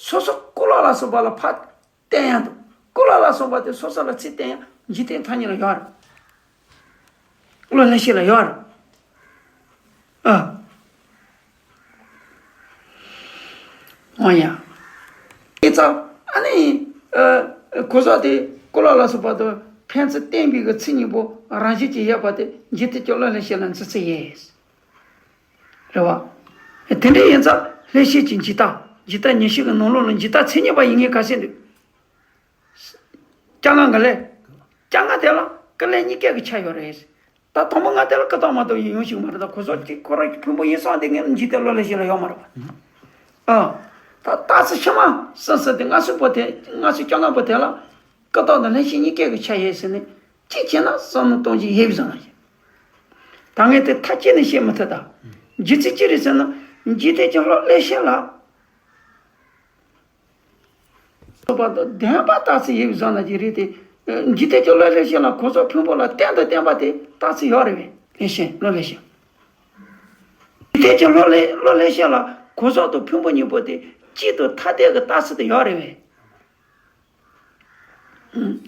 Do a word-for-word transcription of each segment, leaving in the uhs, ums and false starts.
སོ་སོ་ཀུན་སློང་ལ་སོགས་པ་ལ་ཕར་བསྟན་ཡག་དང་། ཀུན་སློང་ལ་སོགས་པ་དེ་སོ་སོ་ལ་ཚིག་བསྟན་ཡག་འཇིག་རྟེན་ཐ་སྙད་ལ་ཡོད་རེད། བློ་ལྷན་སྐྱེས་ལ་ཡོད་རེད། ཨ། འོ་ཡ། དེ་ཙང་ཨ་ནི། ཨ། གོ་ས་དེ་ཀུན་སློང་ལ་སོགས་པ་དང་ཕན་ཚུན་བརྟེན་པའི་གི་ཚིག་གཉིས་པོ་རང་བཞིན་གྱིས་ཡོད་པ་དེ་འཇིག་རྟེན་གྱི་བློ་ལྷན་སྐྱེས་ལ་འཛིན་ཚུལ་ཡིན། རེད་བ། དེ་འདྲ་ཡིན་ཙང་ལྷན་སྐྱེས་ཀྱི་འཇིག་ལྟ། འཇིག་ལྟ་ཉེར་ཞི་གི་ནང་ལོགས་ལ་འཇིག་ལྟ་མཚན་ཉིད་པ་ཡིན་ངེས་ག་ཚད་འདུག་སྐྱེ་ལྔ་ག་ལས། སྐྱེ་ལྔ་དེ་ལ་ཀུན་ལས་གཉིས་ཀ་གི་ཆ་ཡོད་རེད། ད་དང་པོ་ལྔ་དེ་ལ་ཀུན་བཏགས་མ་གཏོགས་ཡིན་ཡོང་ཞིག་མ་རེད། ད་གོ་ས་གཅིག་ཁོ་རང་གི་ཕུང་པོ་ཡིན་སོང་དེ་ངས་འཇིག་རྟེན་བློ་ལྷན་སྐྱེས་ལ་ཡོད་མ་རེད་པ། ཨ། ད་རྟགས་ཚིག་ཕྱི་མ་སུ་སུ་དེ་སྔ་སོ་པོ་དེ་སྔ་སོ་སྐྱེ་ལྔ་པོ་དེ་ལ་ཀུན་བཏགས་དང་ལྷན་སྐྱེས་གཉིས་ཀ་གི་ཆ་ཡོད་ཟེར་ནས་གཅིག་བྱས་ན་བསམ་བློ་གཏོང་རྒྱུ་ཡོད་བཟང་ན་ཞིག་ད་ངས་དེ་མཐའ་གཅིག་ནས་བཤད་མི་ཐུབ་ད། རྒྱུ་མཚན་ཅི་རེད་ཟེར་ན་འཇིག་རྟེན་གྱི་བློ་ལྷན་སྐྱེས་ལ། སོགས་པ་དང་བདེན་པ་རྟགས་ཚིག་ཡོད་བཟང་ན་ཅི་རེད་དེ། འཇིག་རྟེན་གྱི་བློ་ལྷན་སྐྱེས་ལ་གོ་ས་ཕུང་པོ་ལ་གཏན་དུ་བརྟེན་པ་དེ་རྟགས་ཚིག་ཡོད་རེད་པས། ལྷན་སྐྱེས་བློ་ལྷན་སྐྱེས། འཇིག་རྟེན་གྱི་བློ་ལྷན་བློ་ལྷན་སྐྱེས་ལ་གོ་ས་དང་ཕུང་པོ་གཉིས་པོ་དེ་གཅིག་ཏུ་ཐ་དད་ཀྱི་རྟགས་ཚིག་དེ་ཡོད་རེད་པས།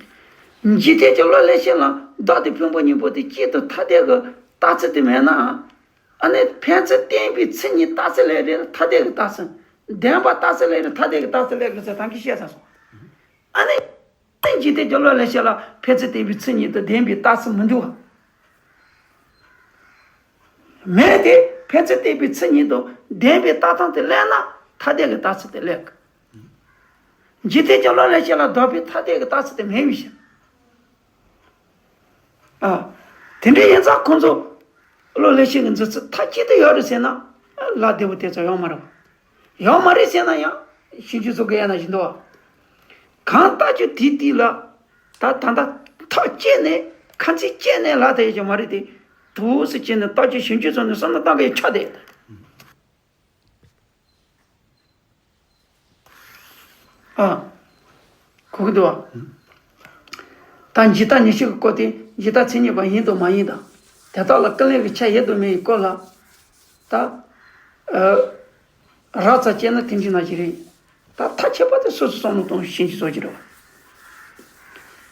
འཇིག་རྟེན་གྱི་བློ་ལྷན་སྐྱེས་ལ་བདག་དང་ཕུང་པོ་གཉིས་པོ་དེ་གཅིག་ཏུ་ཐ་དད་ཀྱི་རྟགས་ཚིག་དེ་མེད་ན། ཨ་ནི་ཕན་ཚུན་བརྟེན་པའི་མཚན་ཉིད་རྟགས་ཚིག་ལས་རེད། ཐ་དད་ཀྱི་རྟགས་ཚིག་བདེན་པ་རྟགས་ཚིག་ལས་རེད། ཐ་དད་ཀྱི་རྟགས་ཚིག་ལས་དགོས་ཟེར་ད་གིན་བཤད་ཚར་སོང་། ཨ་ནི། འཇིག་རྟེན་གྱི་བློ་ལྷན་སྐྱེས་ལ་ཕན་ཚུན་བརྟེན་པའི་མཚན་ཉིད་དང་ལྡན་པའི་རྟགས་ཚིག་མི་འདུག་བ། མེད་དེ་ཕན་ཚུན་བརྟེན་པའི་མཚན་ཉིད་དང་ལྡན་པའི་རྟགས་དང་དེ་སླེབས་ན་ཐ་དད་ཀྱི་རྟགས་ཚིག་དེ་སླེབས་དགོས། འཇིག་རྟེན་གྱི་བློ་ལྷན་སྐྱེས་ལ་ལྡོག་པའི་ཐ་དད་ཀྱི་རྟགས་ཚིག་དེ་མེད་པའི་ཕྱིར། ཨ། དེ་འདྲ་ཡིན་ཙང་ཁོང་ཚོ་བློ་ལྷན་སྐྱེས་ཀྱི་འཛིན་ཚུལ་མཐའ་གཅིག་ཏུ་ཡོད་རེད་ཟེར་ན་ལ་བདེ་བོ་དེ་ཚོ་ཡོད་མ་རེད་བ། ཡོད་མ་རེད་ཟེར་ན་ཡང་ཞིབ་འཇུག་བཟོ་དགོས་ཡ་ན་བཞིན་འདུག་བ། གང་ལྟར་ཀྱང་དེའི་དུས་ལ་ད་ད་ལྟ་ཐག་བཅད་ནས་ཁ་འཛིན་བཅད་ནས་ལ་དེ་ཡོད་ཀྱང་མ་རེད་དེ། དུས་སུ་བཅད་ནས་ལྟ་རྒྱུ་ཞིབ་འཇུག་བཟོ་ནས་བསམ་བློ་བཏང་དགོས་ཡ་ཆགས་བསྡད་ཡོད། ཨ། གོ་གི་འདུག་བ། ད་འཇིག་ལྟ་ཉེར་ཞི་གི་སྐོར་དེ་འཇིག་ལྟ་མཚན་ཉིད་པ་ཡིན་དང་མ་ཡིན་དང་། དེ་དག་ལ་ཀུན་ལས་ཀྱི་ཆ་ཡོད་དང་མེད་ཀྱི་སྐོར་ལ། ད། ཨ། རགས་ཙམ་བཤད་ན་དེ་འདྲ་ནང་བཞིན་རེད། ད་མཐའ་ཁྱད་པར་དུ་སོ་སོ་བསམ་བློ་གཏོང་ཞིབ་འཇུག་བཟོ་རྒྱུ་རེད་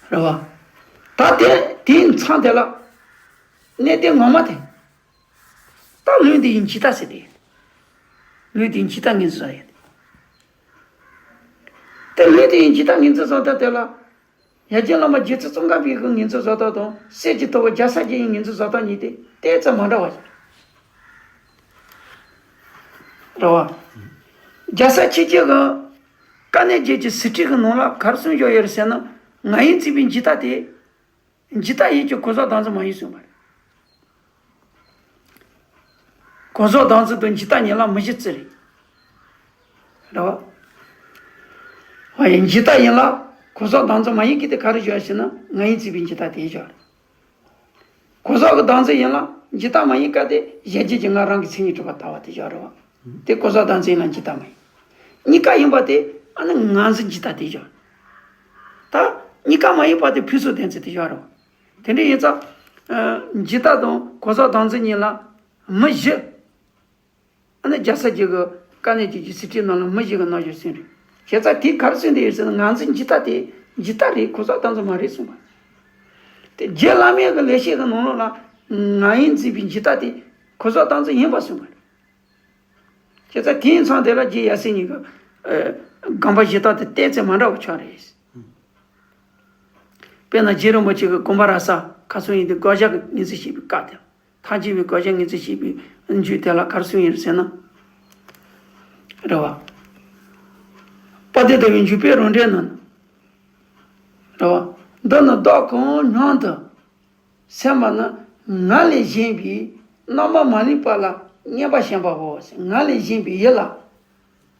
བ། རེད་བ། ད་དེ་དེའི་མཚམས་དེ་ལ། གནད་དོན་ངོ་མ་དེ། ད་ལུས་འདི་ཡི་འཇིག་ལྟ་ཟེར་ཏེ། ལུས་འདི་ཡི་འཇིག་ལྟ་ངོས་འཛིན་བཟོ་ཡ་དེ། ད་ལུས་འདི་ཡི་འཇིག་ལྟ་ངོས་འཛིན་བཟོ་ལྟ་དེ་ལ། ཡ་རྒྱལ་བླ་མ་རྗེ་བཙུན་ཙོང་ཁ་པའི་གི་ངོས་འཛིན་བཟོ་ལྟ་དང་གསེར་གྱི་ཐུབ་པ་རྒྱལ་སྲས་བརྒྱད་ཡི་ངོས་འཛིན་བཟོ་ལྟ་གཉིས་དེ་ཏོག་ཙམ་མ་འདྲ་བ་ཞིག་རེད་བ། རྒྱལ་སྲས་ཆོས་རྒྱལ་གྱི་དཀའ་གནད་བརྒྱད་ཀྱི་ཟིན་བྲིས་ཀྱི་ནང་ལ་ག་རེ་གསུངས་བཞག་ཡོད་རེད་ཟེར་ན། ང་ཡིས་མཛད་པའི་འཇིག་ལྟ་དེ། འཇིག་ལྟ་ཡིན་ཀྱང་གོ་ས་བདག་འཛིན་མ་ཡིན་གསུངས་པ་རེད། གོ་ས་བདག་འཛིན་དང་འཇིག་ལྟ་གཉིས་ལ་མི་བཞི་བརྩི་རེད། རེད་བ། འོ་ཡ། འཇིག་ལྟ་ཡིན་ལ་གོ་ས་བདག་འཛིན་མ་ཡིན་གྱི་དེ་ག་རེ་བརྗོད་ཟེར་ན་ང་ཡིས་མཛད་པའི་འཇིག་ལྟ་དེ་བཞག་རེད། གོ་ས་གི་བདག་འཛིན་ཡིན་ལ་འཇིག་ལྟ་མ་ཡིན་སྐབས་དེ་གཞལ་བྱའི་ང་རང་གི་མཚན་ཉིད་གྲུབ་པ་ལྟ་བ་དེ་བཞག་རེད་བ། དེ་གོ་ས་བདག་འཛིན་ཡིན་ལ་འཇིག་ལྟ་མ་ཡིན། གཉིས་ཀ་ཡིན་པ་དེ་ཨ་ནི་ངར་འཛིན་འཇིག་ལྟ་དེ་བཞག་ད་གཉིས་ཀ་མ་ཡིན་པ་དེ་ཕུང་སོགས་ལྡན་ཚུལ་དེ་བཞག་རེད་བ། དེ་འདྲ་ཡིན་ཙང་། ཨ། འཇིག་ལྟ་དང་གོ་ས་བདག་འཛིན་གཉིས་ལ་མི་བཞི། ཨ་ནི་རྒྱལ་སྲས་བརྒྱད་ཀྱི་དཀའ་གནད་བརྒྱད་ཀྱི་ཟིན་བྲིས་ནང་ལ་མི་བཞི་གི་རྣམ་འགྱུར་གསུངས་རེད། བྱས་ཙང་དེ་ག་རེ་གསུངས་བསྡད་ཡོད་ཟེར་ན་ངར་འཛིན་འཇིག་ལྟ་དེ་འཇིག་ལྟ་རེད། གོ་ས་བདག་འཛིན་མ་རེད་གསུངས་པ། དེ་རྗེ་བླ་མའི་གི་ལེགས་བཤད་ཀྱི་ནང་ལོགས་ལ་ང་ཡིས་མཛད་པའི་འཇིག་ལྟ་དེ་གོ་ས་བདག་འཛིན་ཡིན་པ་གསུངས་པ་རེད། བྱས་ཙང་དེའི་མཚམས་དེ་ལ་རྗེ་ཡབ་སྲས་གཉིས་ཀྱིས། ཨ། དགོངས་པ་བཞེས་སྟངས་དེ་ཏོག་ཙམ་མ་འདྲ་བ་ཆགས་རེད། དཔེར་ན་རྗེ་རིན་པོ་ཆེ་གིས་དགོངས་པ་རབ་གསལ་ཁ་སང་ཡིན་དུས་དགག་བྱ་གི་ངོས་འཛིན་བྱེད་པའི་སྐབས་དེར། ཐལ་འགྱུར་བའི་དགག་བྱ་ངོས་འཛིན་བྱེད་པའི་མཇུག་དེ་ལ་ག་རེ་གསུངས་ཡོད་ཟེར་ན། རེད་བ། དཔལ་ལྡན་ཟླ་བའི་འཇུག་པའི་རང་འགྲེལ་ནང་། རེད་བ། འདི་ནི་བདག་གང་སྙམ་དུ་སེམས་པ་ནི་ང་ལས་གཞན་པའི་རྣམ་པ་མ་ལུས་པ་ལ་བརྔན་པ་བྱིན་པའོ། ང་ལས་གཞན་པའི་ཡུལ་ལ་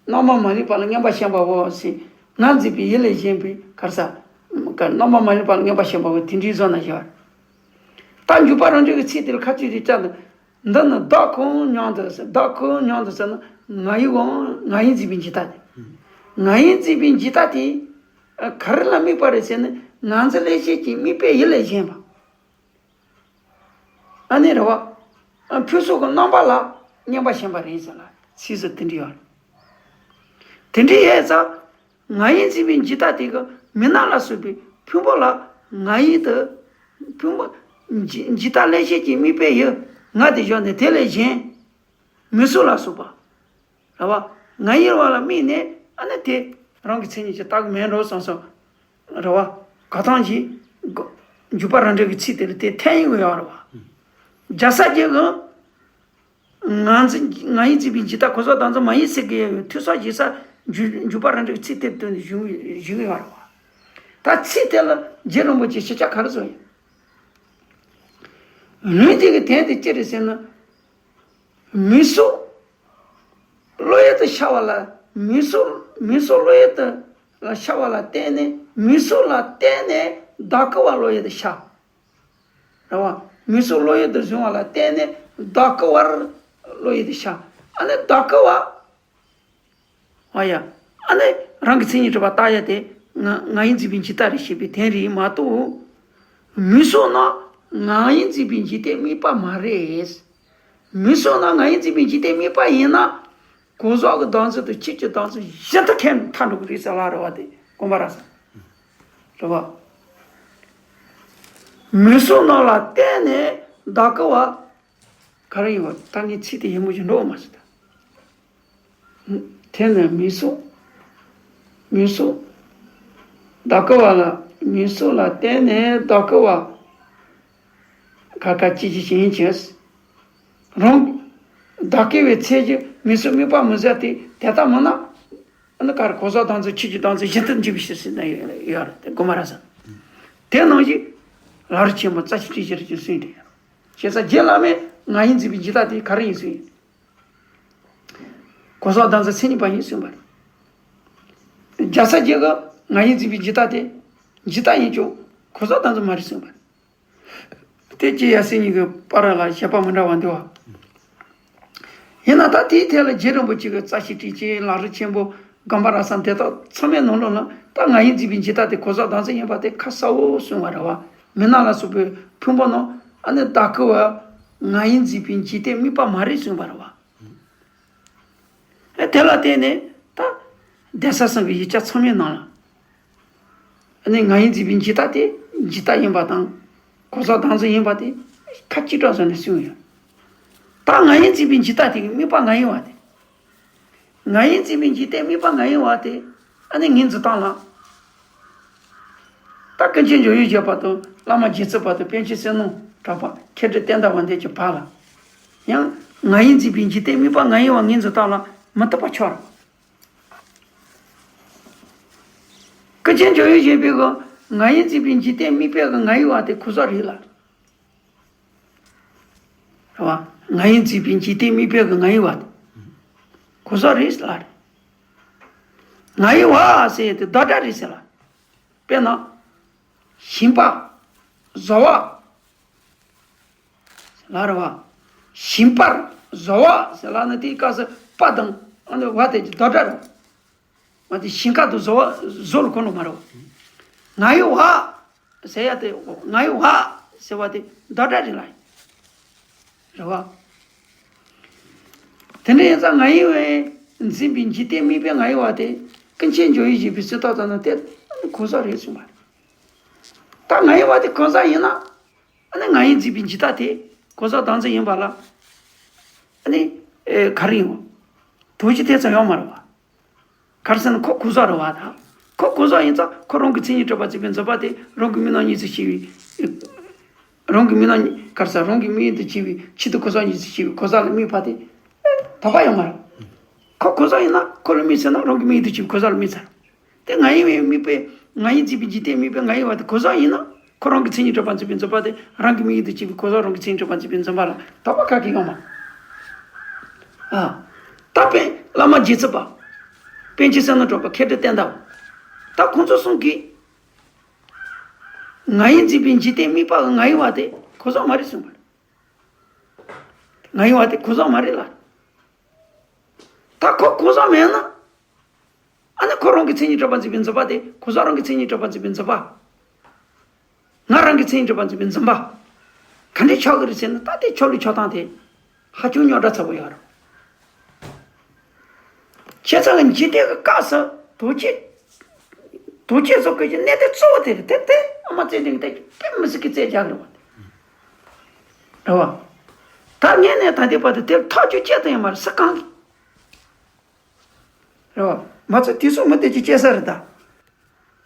རྣམ་པ་མ་ལུས་པ་ལ་བརྔན་པ་བྱིན་པའོ་ཟེར། ང་མཛད་པའི་ཡུལ་ལས་གཞན་པའི་ག་རེ་ཟ། རྣམ་པ་མ་ལུས་པ་ལ་བརྔན་པ་བྱིན་པའོ། དེ་འདྲའི་བཟོ་ན་བཞག་ད་འཇུག་པ་རང་འགྲེལ་གྱི་ཚིག་དེ་ལ་ཁ་ཚིག་དེ་བཅད་དུ། འདི་ནི་བདག་གང་སྙམ་དུ་ཟེར། བདག་གང་སྙམ་དུ་ཟེར་ན་ང་ཡི་དབང་ང་ཡིས་མཛད་པའི་འཇིག་ལྟ་དེ། ང་ཡིས་མཛད་པའི་འཇིག་ལྟ་དེ། ག་རེ་ལ་དམིགས་པ་རེད་ཟེར་ན་ང་ཚོ་ལས་བྱེད་ཀྱི་དམིགས་པའི་ཡུལ་ལས་གཞན་པ། ཨ་ནི་རེད་བ། ཕུང་སོགས་ཀྱི་རྣམ་པ་ལ་བརྔན་པ་བྱིན་པ་རེད་ཟེར་ལ་ཚིག་སུ་དེ་འདྲ་ཡོད་རེད། དེ་འདྲའི་ཡས་ཙང་། ང་ཡིས་འཛིན་པའི་འཇིག་ལྟ་དེ་གི་མི་སྣང་ལ་སོགས་པའི་ཕུང་པོ་ལ་ང་ཡིས་དེ། ཕུང་པོ། འཇིག་འཇིག་ལྟ་ལྷན་སྐྱེས་ཀྱི་དམིགས་པའི་ཡུལ་ང་དེ་བཞག་ནས། དེ་ལས་གཞན་མིག་གཟུགས་ལ་སོགས་པ། རེད་བ། ང་ཡིན་བ་ལ་དམིགས་ནས། ཨ་ནི་དེ་རང་གི་མཚན་ཉིད་ཀྱིས་ལྟ་གི་མེད་འགྲོ་བསམ་བསམ། རེད་བ། ག་ཐང་གིས་འཇུག་པ་རང་འགྲེལ་གྱི་ཚིག་དེ་ལ་དེ་འཐེན་ཡོང་གི་ཡོད་རེད་བ། རྒྱལ་སྲས་ཀྱིས་གི་ང་འཛིན། ང་ཡིས་འཛིན་པའི་འཇིག་ལྟ་གོ་ས་དང་ཚོ་མ་ཡིན་ཟེར་གི་ཡོད། ཐོས་བསམ་བྱེད་ས་འཇུག་འཇུག་པ་རང་འགྲེལ་གྱི་ཚིག་དེ་བཏོན་ནས་བཞུགས་བཞུགས་ཡོད་རེད་བ། ད་ཚིག་དེ་ལ་རྗེ་རིན་པོ་ཆེས་ཕྱག་རྒྱ་ག་རེ་གསུངས་ཡོད། ལུང་དེ་གི་དོན་དེ་ཅི་རེད་ཟེར་ན། མིག་གཟུགས་བློ་ཡུལ་དུ་ཤར་བ་ལ། མིག་གཟུགས་མིག་གཟུགས་བློ་ཡུལ་དུ་ལ་ཤར་བ་ལ་བརྟེན་ནས། མིག་གཟུགས་ལ་བརྟེན་ནས་བདག་གི་བ་བློ་ཡུལ་དུ་ཤར། རེད་བ། མིག་གཟུགས་བློ་ཡུལ་དུ་བཟུང་བ་ལ་བརྟེན་ནས་བདག་གི་བར་བློ་ཡུལ་དུ་ཤར། ཨ་ནི་བདག་གི་བ། ཨ་ཡ། ཨ་ནི་རང་གི་མཚན་ཉིད་གྲུབ་པ་ལྟ་ཡ་དེ་ང་ང་ཡིས་འཛིན་པའི་འཇིག་ལྟ་རེད་ཞེས་པའི་དོན་རེད་མ་གཏོགས། མིག་གཟུགས་ནི་ང་ཡིས་འཛིན་པའི་འཇིག་ལྟའི་དམིགས་པ་མ་རེད། མིག་གཟུགས་ནི་ང་ཡིས་འཛིན་པའི་འཇིག་ལྟའི་དམིགས་པ་ཡིན་ན། གོས་ཚོགས་ཀྱི་བདག་འཛིན་དང་ཆོས་ཀྱི་བདག་འཛིན་བཞི་མཐའ་ཁེལ་མཐའ་འགྲོ་གི་རེད་ཟེར་ལ་རེད་བ། དེ་དགོངས་པ་ར་ས། རེད་བ། མིག་གཟུགས་རྣམས་ལ་བརྟེན་ནས་བདག་གི་བ། ག་རེ་ཡིན་བ། ད་ངས་ཚིག་དེ་ཡག་མོ་ཞིག་འགྲོ་བ་མ་ཟད། དེ་ནས་མིག་གཟུགས། མིག་གཟུགས། བདག་གི་བ་ལ། མིག་གཟུགས་ལ་བརྟེན་ནས་བདག་གི་བ། ག་ག་ཅི་ཅི་ཞིག་ཡིན་ཅེས། རང་། བདག་གི་བའི་ཚེ་གི་མིག་གཟུགས་དམིགས་པ་མི་བཟད་དེ་དེ་ལྟ་མིན་ན། ཨ་ནི་ག་རེ་གོས་ཚོགས་བདག་འཛིན་ཆོས་ཀྱི་བདག་འཛིན་བཞི་མཐར་འཇུག་པའི་ཕྱིར་ཟེར་ན་ཡོད་རེད་དེ་དགོངས་པ་ར་ས། དེ་ནང་བཞིན་ལམ་རིམ་ཆེན་མོ་རྩ་ཤེ་ཏྲི་ཤེས་རབ་ཀྱིས་གསུངས་ཏེ། བྱས་ཙང་རྗེ་བླ་མས་ང་ཡིས་འཛིན་པའི་འཇིག་ལྟ་དེ་ག་རེ་ཡིན་གསུངས་ཡིན། གོས་ཚོགས་བདག་འཛིན་མཚན་ཉིད་པ་ཡིན་གསུངས་པ་རེད། རྒྱལ་སྲས་ཀྱིས་ང་ཡིས་འཛིན་པའི་འཇིག་ལྟ་དེ་འཇིག་ལྟ་ཡིན་ཀྱང་གོས་ཚོགས་བདག་འཛིན་མ་རེད་གསུངས་པ་རེད། དེ་རྗེ་ཡབ་སྲས་གཉིས་ཀྱི་བར་ལ་བཞེད་པ་མི་འདྲ་བ་འདུག་བ། ཡིན་ན་ད་དེའི་ཐད་ལ་རྗེ་རིན་པོ་ཆེ་གི་རྩ་ཤེ་ཏྲི་ཤེས། ལམ་རིམ་ཆེན་པོ། དགོངས་པ་རབ་གསལ། དེ་དག་ཚང་མའི་ནང་ལོགས་ལ་ད་ང་ཡིས་འཛིན་པའི་འཇིག་ལྟ་དེ་གོས་ཚོགས་བདག་འཛིན་ཡིན་པ་དེ་ཁ་གསལ་བོ་གསུངས་པ་རེད་བ། མིག་རྣམ་ལ་སོགས་པའི་ཕུང་པོ་རྣམས་ཨ་ནི་བདག་གི་བ། ང་ཡིས་འཛིན་པའི་འཇིག་ལྟའི་དམིགས་པ་མ་རེད་གསུངས་པ་རེད་བ། ཨེ་དེ་ལ་བརྟེན་ནས་ད་གདན་ས་གསུམ་གྱི་ཡིག་ཆ་ཚང་མའི་ནང་ལ། ཨ་ནི་ང་ཡིས་འཛིན་པའི་འཇིག་ལྟ་དེ་འཇིག་ལྟ་ཡིན་པ་དང་། གོས་ཚོགས་བདག་འཛིན་ཡིན་པ་དེ་ཁ་གཅིག་གྲགས་སུ་ནས་གསུངས་ཡོད། ད་ང་ཡིས་འཛིན་པའི་འཇིག་ལྟ་དེ་གི་དམིགས་པ་ང་ཡིན་བ་དེ། ང་ཡིས་འཛིན་པའི་འཇིག་ལྟའི་དམིགས་པ་ང་ཡིན་བ་དེ། ཨ་ནི་ངོས་འཛིན་སྟངས་ལ། ད་ཀུན་མཁྱེན་འཇམ་དབྱངས་བཞད་པ་དང་བླ་མ་རྗེ་བཙུན་པ་དང་པཎ་ཆེན་བསོད་ནམས་གྲགས་པ་མཁས་གྲུབ་བསྟན་དར་བ་འདི་གི་བར་ལ། ཡང་ང་ཡིས་འཛིན་པའི་འཇིག་ལྟའི་དམིགས་པ་ང་ཡིན་བ་ངོས་འཛིན་སྟངས་ལ་མི་མཐུན་པ་ཆགས་རེད། ཀུན་མཁྱེན་འཇམ་དབྱངས་བཞད་པའི་གི་ང་ཡིས་འཛིན་པའི་འཇིག་ལྟའི་དམིགས་པའི་གི་ང་ཡིན་བ་དེ་གོས་ཚོགས་རེད་ལ། རེད་བ། ང་ཡིས་འཛིན་པའི་འཇིག་ལྟའི་དམིགས་པའི་གི་ང་ཡིན་བ་དེ་གོས་ཚོགས་རེད་ལ། ང་ཡིན་བ་ཟེར་ཡས་དེ་བདག་སྒྲ་རེད་ཟེར་ལ། དཔེར་ན། ཞིང་པ། བཟོ་བ། ལ་རེད་བ། ཞིང་པར་བཟོ་བ་ཟེར་ལ་ནི་དེའི་སྐབས་སུ་པ་དང་ཨ་ནི་བ་དེ་གི་བདག་སྒྲ་རེད། མ་དེ་ཞིང་ཁ་དུ་བཟོ་བ་བཟོ་ལ་གོ་ནོ་མ་རེད་བ། ང་ཡི་བ་ཟེར་ཡ་དེ་ང་ཡི་བ་ཟེར་བ་དེ་བདག་སྒྲ་རེད་ལ། རེད་བ། དེ་འདྲ་ཡིན་ཙང་ང་ཡི་བས་འཛིན་པའི་འཇིག་རྟེན་དམིགས་པའི་ང་ཡི་བ་དེ་ཀུན་མཁྱེན་འཇམ་དབྱངས་བཞད་པའི་ཚུལ་ཐོག་ཙམ་ན་དེ་གོས་ཚོགས་རེད་གསུངས་པ་རེད། ད་ང་ཡི་བ་དེ་གོས་ཚོགས་ཡིན་ན། ཨ་ནི་ང་ཡིས་འཛིན་པའི་འཇིག་ལྟ་དེ་གོས་ཚོགས་བདག་འཛིན་ཡིན་པ་ལ། ཨ་ནི། ཨེ་ག་རེ་ཡིན་བ། དོགས་གཞི་དེ་ཙམ་ཡོད་མ་རེད་བ། ག་རེ་ཟེར་ན་ཁོ་གོས་ཚོགས་རེད་བ་ད། ཁོ་གོས་ཚོགས་ཡིན་ཙང་ཁོ་རང་གི་མཚན་ཉིད་གྲུབ་པར་བྱེད་པའི་འཛིན་པ་དེ་རང་གི་མིག་རྣམ་གཉིས་སུ་ཕྱེ་བའི། རང་གི་མིག་རྣམ་གཉིས་ག་རེ་ཟེར་རང་གི་མིག་ཡུལ་དུ་བྱེད་པའི་ཆེད་དུ་གོས་ཚོགས་གཉིས་སུ་ཕྱེ་བའི་གོས་ཚོགས་ལ་དམིགས་པ་དེ། ཨེ་དོགས་པ་ཡོད་མ་རེད། ཁོ་གོས་ཚོགས་ཡིན་ན་ཁོ་ལ་དམིགས་ཟེར་ན་རང་གི་མིག་ཡུལ་དུ་བྱེད་པའི་གོས་ཚོགས་ལ་དམིགས་ཚར། དེ་ང་ཡིས་དམིགས་པའི་ང་ཡིས་འཛིན་པའི་འཇིག་རྟེན་དམིགས་པའི་ང་ཡི་བ་དེ་གོས་ཚོགས་ཡིན་ན་ཁོ་རང་གི་མཚན་ཉིད་གྲུབ་པར་འཛིན་པའི་འཛིན་པ་དེ་རང་གི་མིག་ཡུལ་དུ་བྱེད་པའི་གོས་ཚོགས་རང་གི་མཚན་ཉིད་གྲུབ་པར་འཛིན་པའི་འཛིན་པ་ལ་དོགས་པ་ག་གེ་ཡོད་མ། ཨ། ད་དཔེ་བླ་མ་རྗེ་བཙུན་པ། པཎ་ཆེན་བསོད་ནམས་གྲགས་པ་མཁས་གྲུབ་བསྟན་དར་བ། ད་ཁོང་ཚོ་གསུམ་གྱིས། ང་ཡིས་འཛིན་པའི་འཇིག་རྟེན་དམིགས་པ་གི་ང་ཡི་བ་དེ་གོས་ཚོགས་མ་རེད་གསུངས་པ་རེད། ང་ཡི་བ་དེ་གོས་ཚོགས་མ་རེད་ལ། ད་ཁོ་གོས་ཚོགས་མེད་ན། ཨ་ནི་ཁོ་རང་གི་མཚན་ཉིད་གྲུབ་པར་འཛིན་པའི་འཛིན་པ་དེ་གོས་ཚོགས་རང་གི་མཚན་ཉིད་གྲུབ་པར་འཛིན་པའི་འཛིན་པ། ང་རང་གི་མཚན་ཉིད་གྲུབ་པར་འཛིན་པའི་འཛིན་པ། ག་འདྲས་ཆགས་ཀྱི་རེད་ཟེར་ན་ད་དེ་ཆགས་ལུགས་ཆགས་སྟངས་དེ་ཧ་ཅང་རྙོག་དྲ་ཚ་པོ་ཡོད་རེད། ཁྱེད་ཚང་གི་འཇིག་རྟེན་གྱི་སྐབས་སུ་རྡོ་རྗེ། རྡོ་རྗེ་སོགས་ཀྱི་གནས་དེ་གཙོ་བོ་དེ་རེད། དེ་དེ་ཨ་མ་ཙེ་འདྲེན་གྱི་དེ་དཔེ་མི་སྲིད་ཀྱི་རྩེ་རྒྱག་རེད་བ། རེད་བ། ད་ངས་ནས་ད་ལྟའི་བར་དུ་དེར་ཐག་གཅོད་བྱས་དང་ཡང་མ་རེད་ས་གང་གི། རེད་བ། མ་ཚད་དུས་སུ་མི་དེ་ཅིག་སྐྱེ་ས་རེད་ད།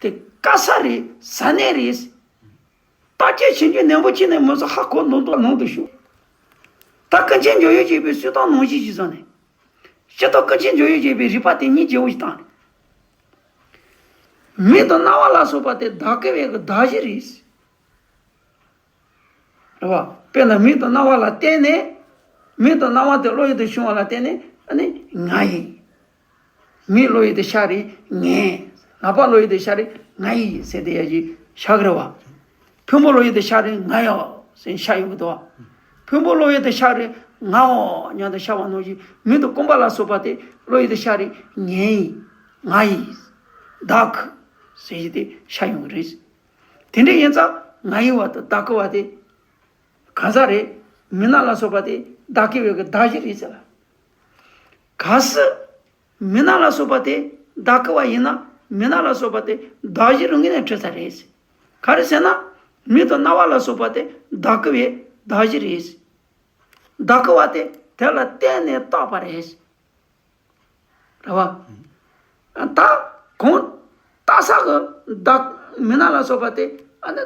དེ་དཀའ་ས་རེད། ཟ་ནས་རེད། བརྟག་དཔྱད་བྱེད་རྒྱུ་ནན་པོ་བྱས་ནས་མི་ཚོ་ཧ་གོ་ནོར་འདུག་ནང་དུ་ཞུགས། ད་ཀུན་མཁྱེན་འཇམ་དབྱངས་བཞད་པའི་གསོལ་ཐབ་ནང་བཞིན་ཞིག་བཟོ་ནས། སྤྱིར་བཏང་ཀུན་མཁྱེན་འཇམ་དབྱངས་བཞད་པའི་རིག་པ་དེ་ཉིད་རྒྱལ་པོ་ཞིག་བཏང་ནས། མིག་དང་རྣ་བ་ལ་སོགས་པ་དེ་བདག་གི་བའི་གི་བདག་གཞི་རེད། རེད་བ། དཔེར་ན་མིག་དང་རྣ་བ་ལ་བརྟེན་ནས། མིག་དང་རྣ་བ་དེ་བློ་ཡུལ་དུ་ཤོང་བ་ལ་བརྟེན་ནས་ཨ་ནི་ང་ཡིན། མིག་བློ་ཡུལ་དུ་ཤར་རེད་ངས། ལག་པ་བློ་ཡུལ་དུ་ཤར་རེད་ང་ཡིན་ཟེར་དེ་ཡ་གི་ཤར་གི་རེད་བ། ཕུང་པོ་བློ་ཡུལ་དུ་ཤར་རེད་ང་ཡོད་ཟེར་ཤར་ཡོང་གི་འདུག་བ། ཕུང་པོ་བློ་ཡུལ་དུ་ཤར་རེད་ངའོ་སྙམ་དུ་ཤར་བ་ནང་བཞིན་མིག་དང་རྐང་པ་ལ་སོགས་པ་དེ་བློ་ཡུལ་དུ་ཤར་རེད་ངས་ཡིན། ང་ཡིན། བདག་གི་ཟེར་གྱི་དེ་ཤར་ཡོང་གི་རེད། དེ་འདྲ་ཡིན་ཙང་ང་ཡིན་བ་དང་བདག་གི་བ་དེ་གང་ཟག་རེད། མི་སྣ་ལ་སོགས་པ་དེ་བདག་གི་བའི་གི་བདག་གཞི་རེད་ཟེར་ལ། གལ་སྲིད་མི་སྣ་ལ་སོགས་པ་དེ་བདག་གི་བ་ཡིན་ན་མི་སྣ་ལ་སོགས་པ་དེ་བདག་གཞི་རང་ངོས་ནས་གྲུབ་ས་རེད། ག་རེ་ཟེར་ན་མིག་དང་རྣ་བ་ལ་སོགས་པ་དེ་བདག་གི་བའི་བདག་གཞི་རེད། བདག་གི་བ་དེ་དེ་ལ་བརྟེན་ནས་བཏགས་པ་རེད། རེད་བ། ད་གང་བཏགས་ས་གི་བདག་མི་སྣ་ལ་སོགས་པ་དེ་ཨ་ནི་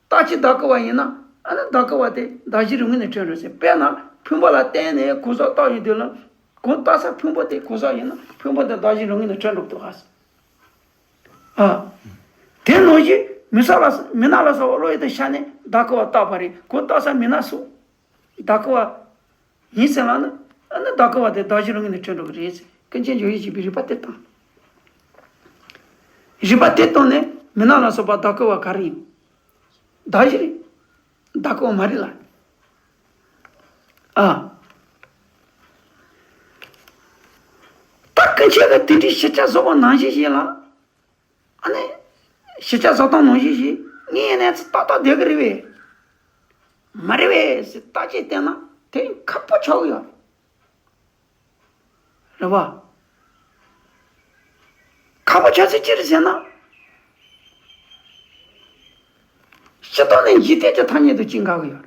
བཏགས་ཀྱི་བདག་གི་བ་ཡིན་ན་ཨ་ནི་བདག་གི་བ་དེ་བདག་གཞི་རང་ངོས་ནས་གྲུབ་འགྲོ་ཟེར། དཔེར་ན་ཕུང་པོ་ལ་བརྟེན་ནས་གང་ཟག་བཏགས་ཡོང་དུས་ལ་གང་བཏགས་ས་ཕུང་པོ་དེ་གང་ཟག་ཡིན་ན་ཕུང་པོ་དེ་བདག་གཞི་རང་ངོས་ནས་གྲུབ་འགྲོ་གི་འདུག་ག་ཨ། དེ་ནང་བཞིན་མི་ས་ལ་མི་སྣ་ལ་སོགས་པ་བློ་ཡུལ་དུ་ཤར་ནས་བདག་གི་བ་བཏགས་པ་རེད། གང་བཏགས་ས་མི་སྣ་སོགས་བདག་གི་བ་ཡིན་ཟེར་ལབ་ན་ཨ་ནི་བདག་གི་བ་དེ་བདག་གཞི་རང་ངོས་ནས་གྲུབ་འགྲོ་གི་རེད་ཟེར། ཀུན་མཁྱེན་འཇམ་དབྱངས་བཞད་པའི་རིག་པ་དེ་བཏང་། རིག་པ་དེ་བཏང་ནས་མི་སྣ་ལ་སོགས་པ་བདག་གི་བ་ག་རེ་ཡིན། བདག་གཞི་རེད། བདག་གི་བ་མ་རེད་ལ། ཨ། ད་ཀུན་མཁྱེན་གྱིས་དེ་འདྲའི་ཞིབ་ཆ་བཟོ་བ་ནང་བཞིན་ཞིག་ལ། ཨ་ནི། ཞིབ་ཆ་བཟོ་སྟངས་ནང་བཞིན་ཞིག་ངས་ཡིན་ན་ཚིག་ཏག་ཏག་བསྡད་ཀྱི་རེད་པས། མ་རེད་པས་ཟེར་བརྟག་དཔྱད་བལྟས་ན་དེ་ཁག་པོ་ཆགས་ཀྱི་ཡོད་རེད། རེད་བ། ཁག་པོ་ཆགས་ཚུལ་ཅི་རེད་ཟེར་ན། སྤྱིར་བཏང་ནས་འཇིག་རྟེན་གྱི་ཐ་སྙད་དུ་ཅི་འགལ་གྱི་ཡོད་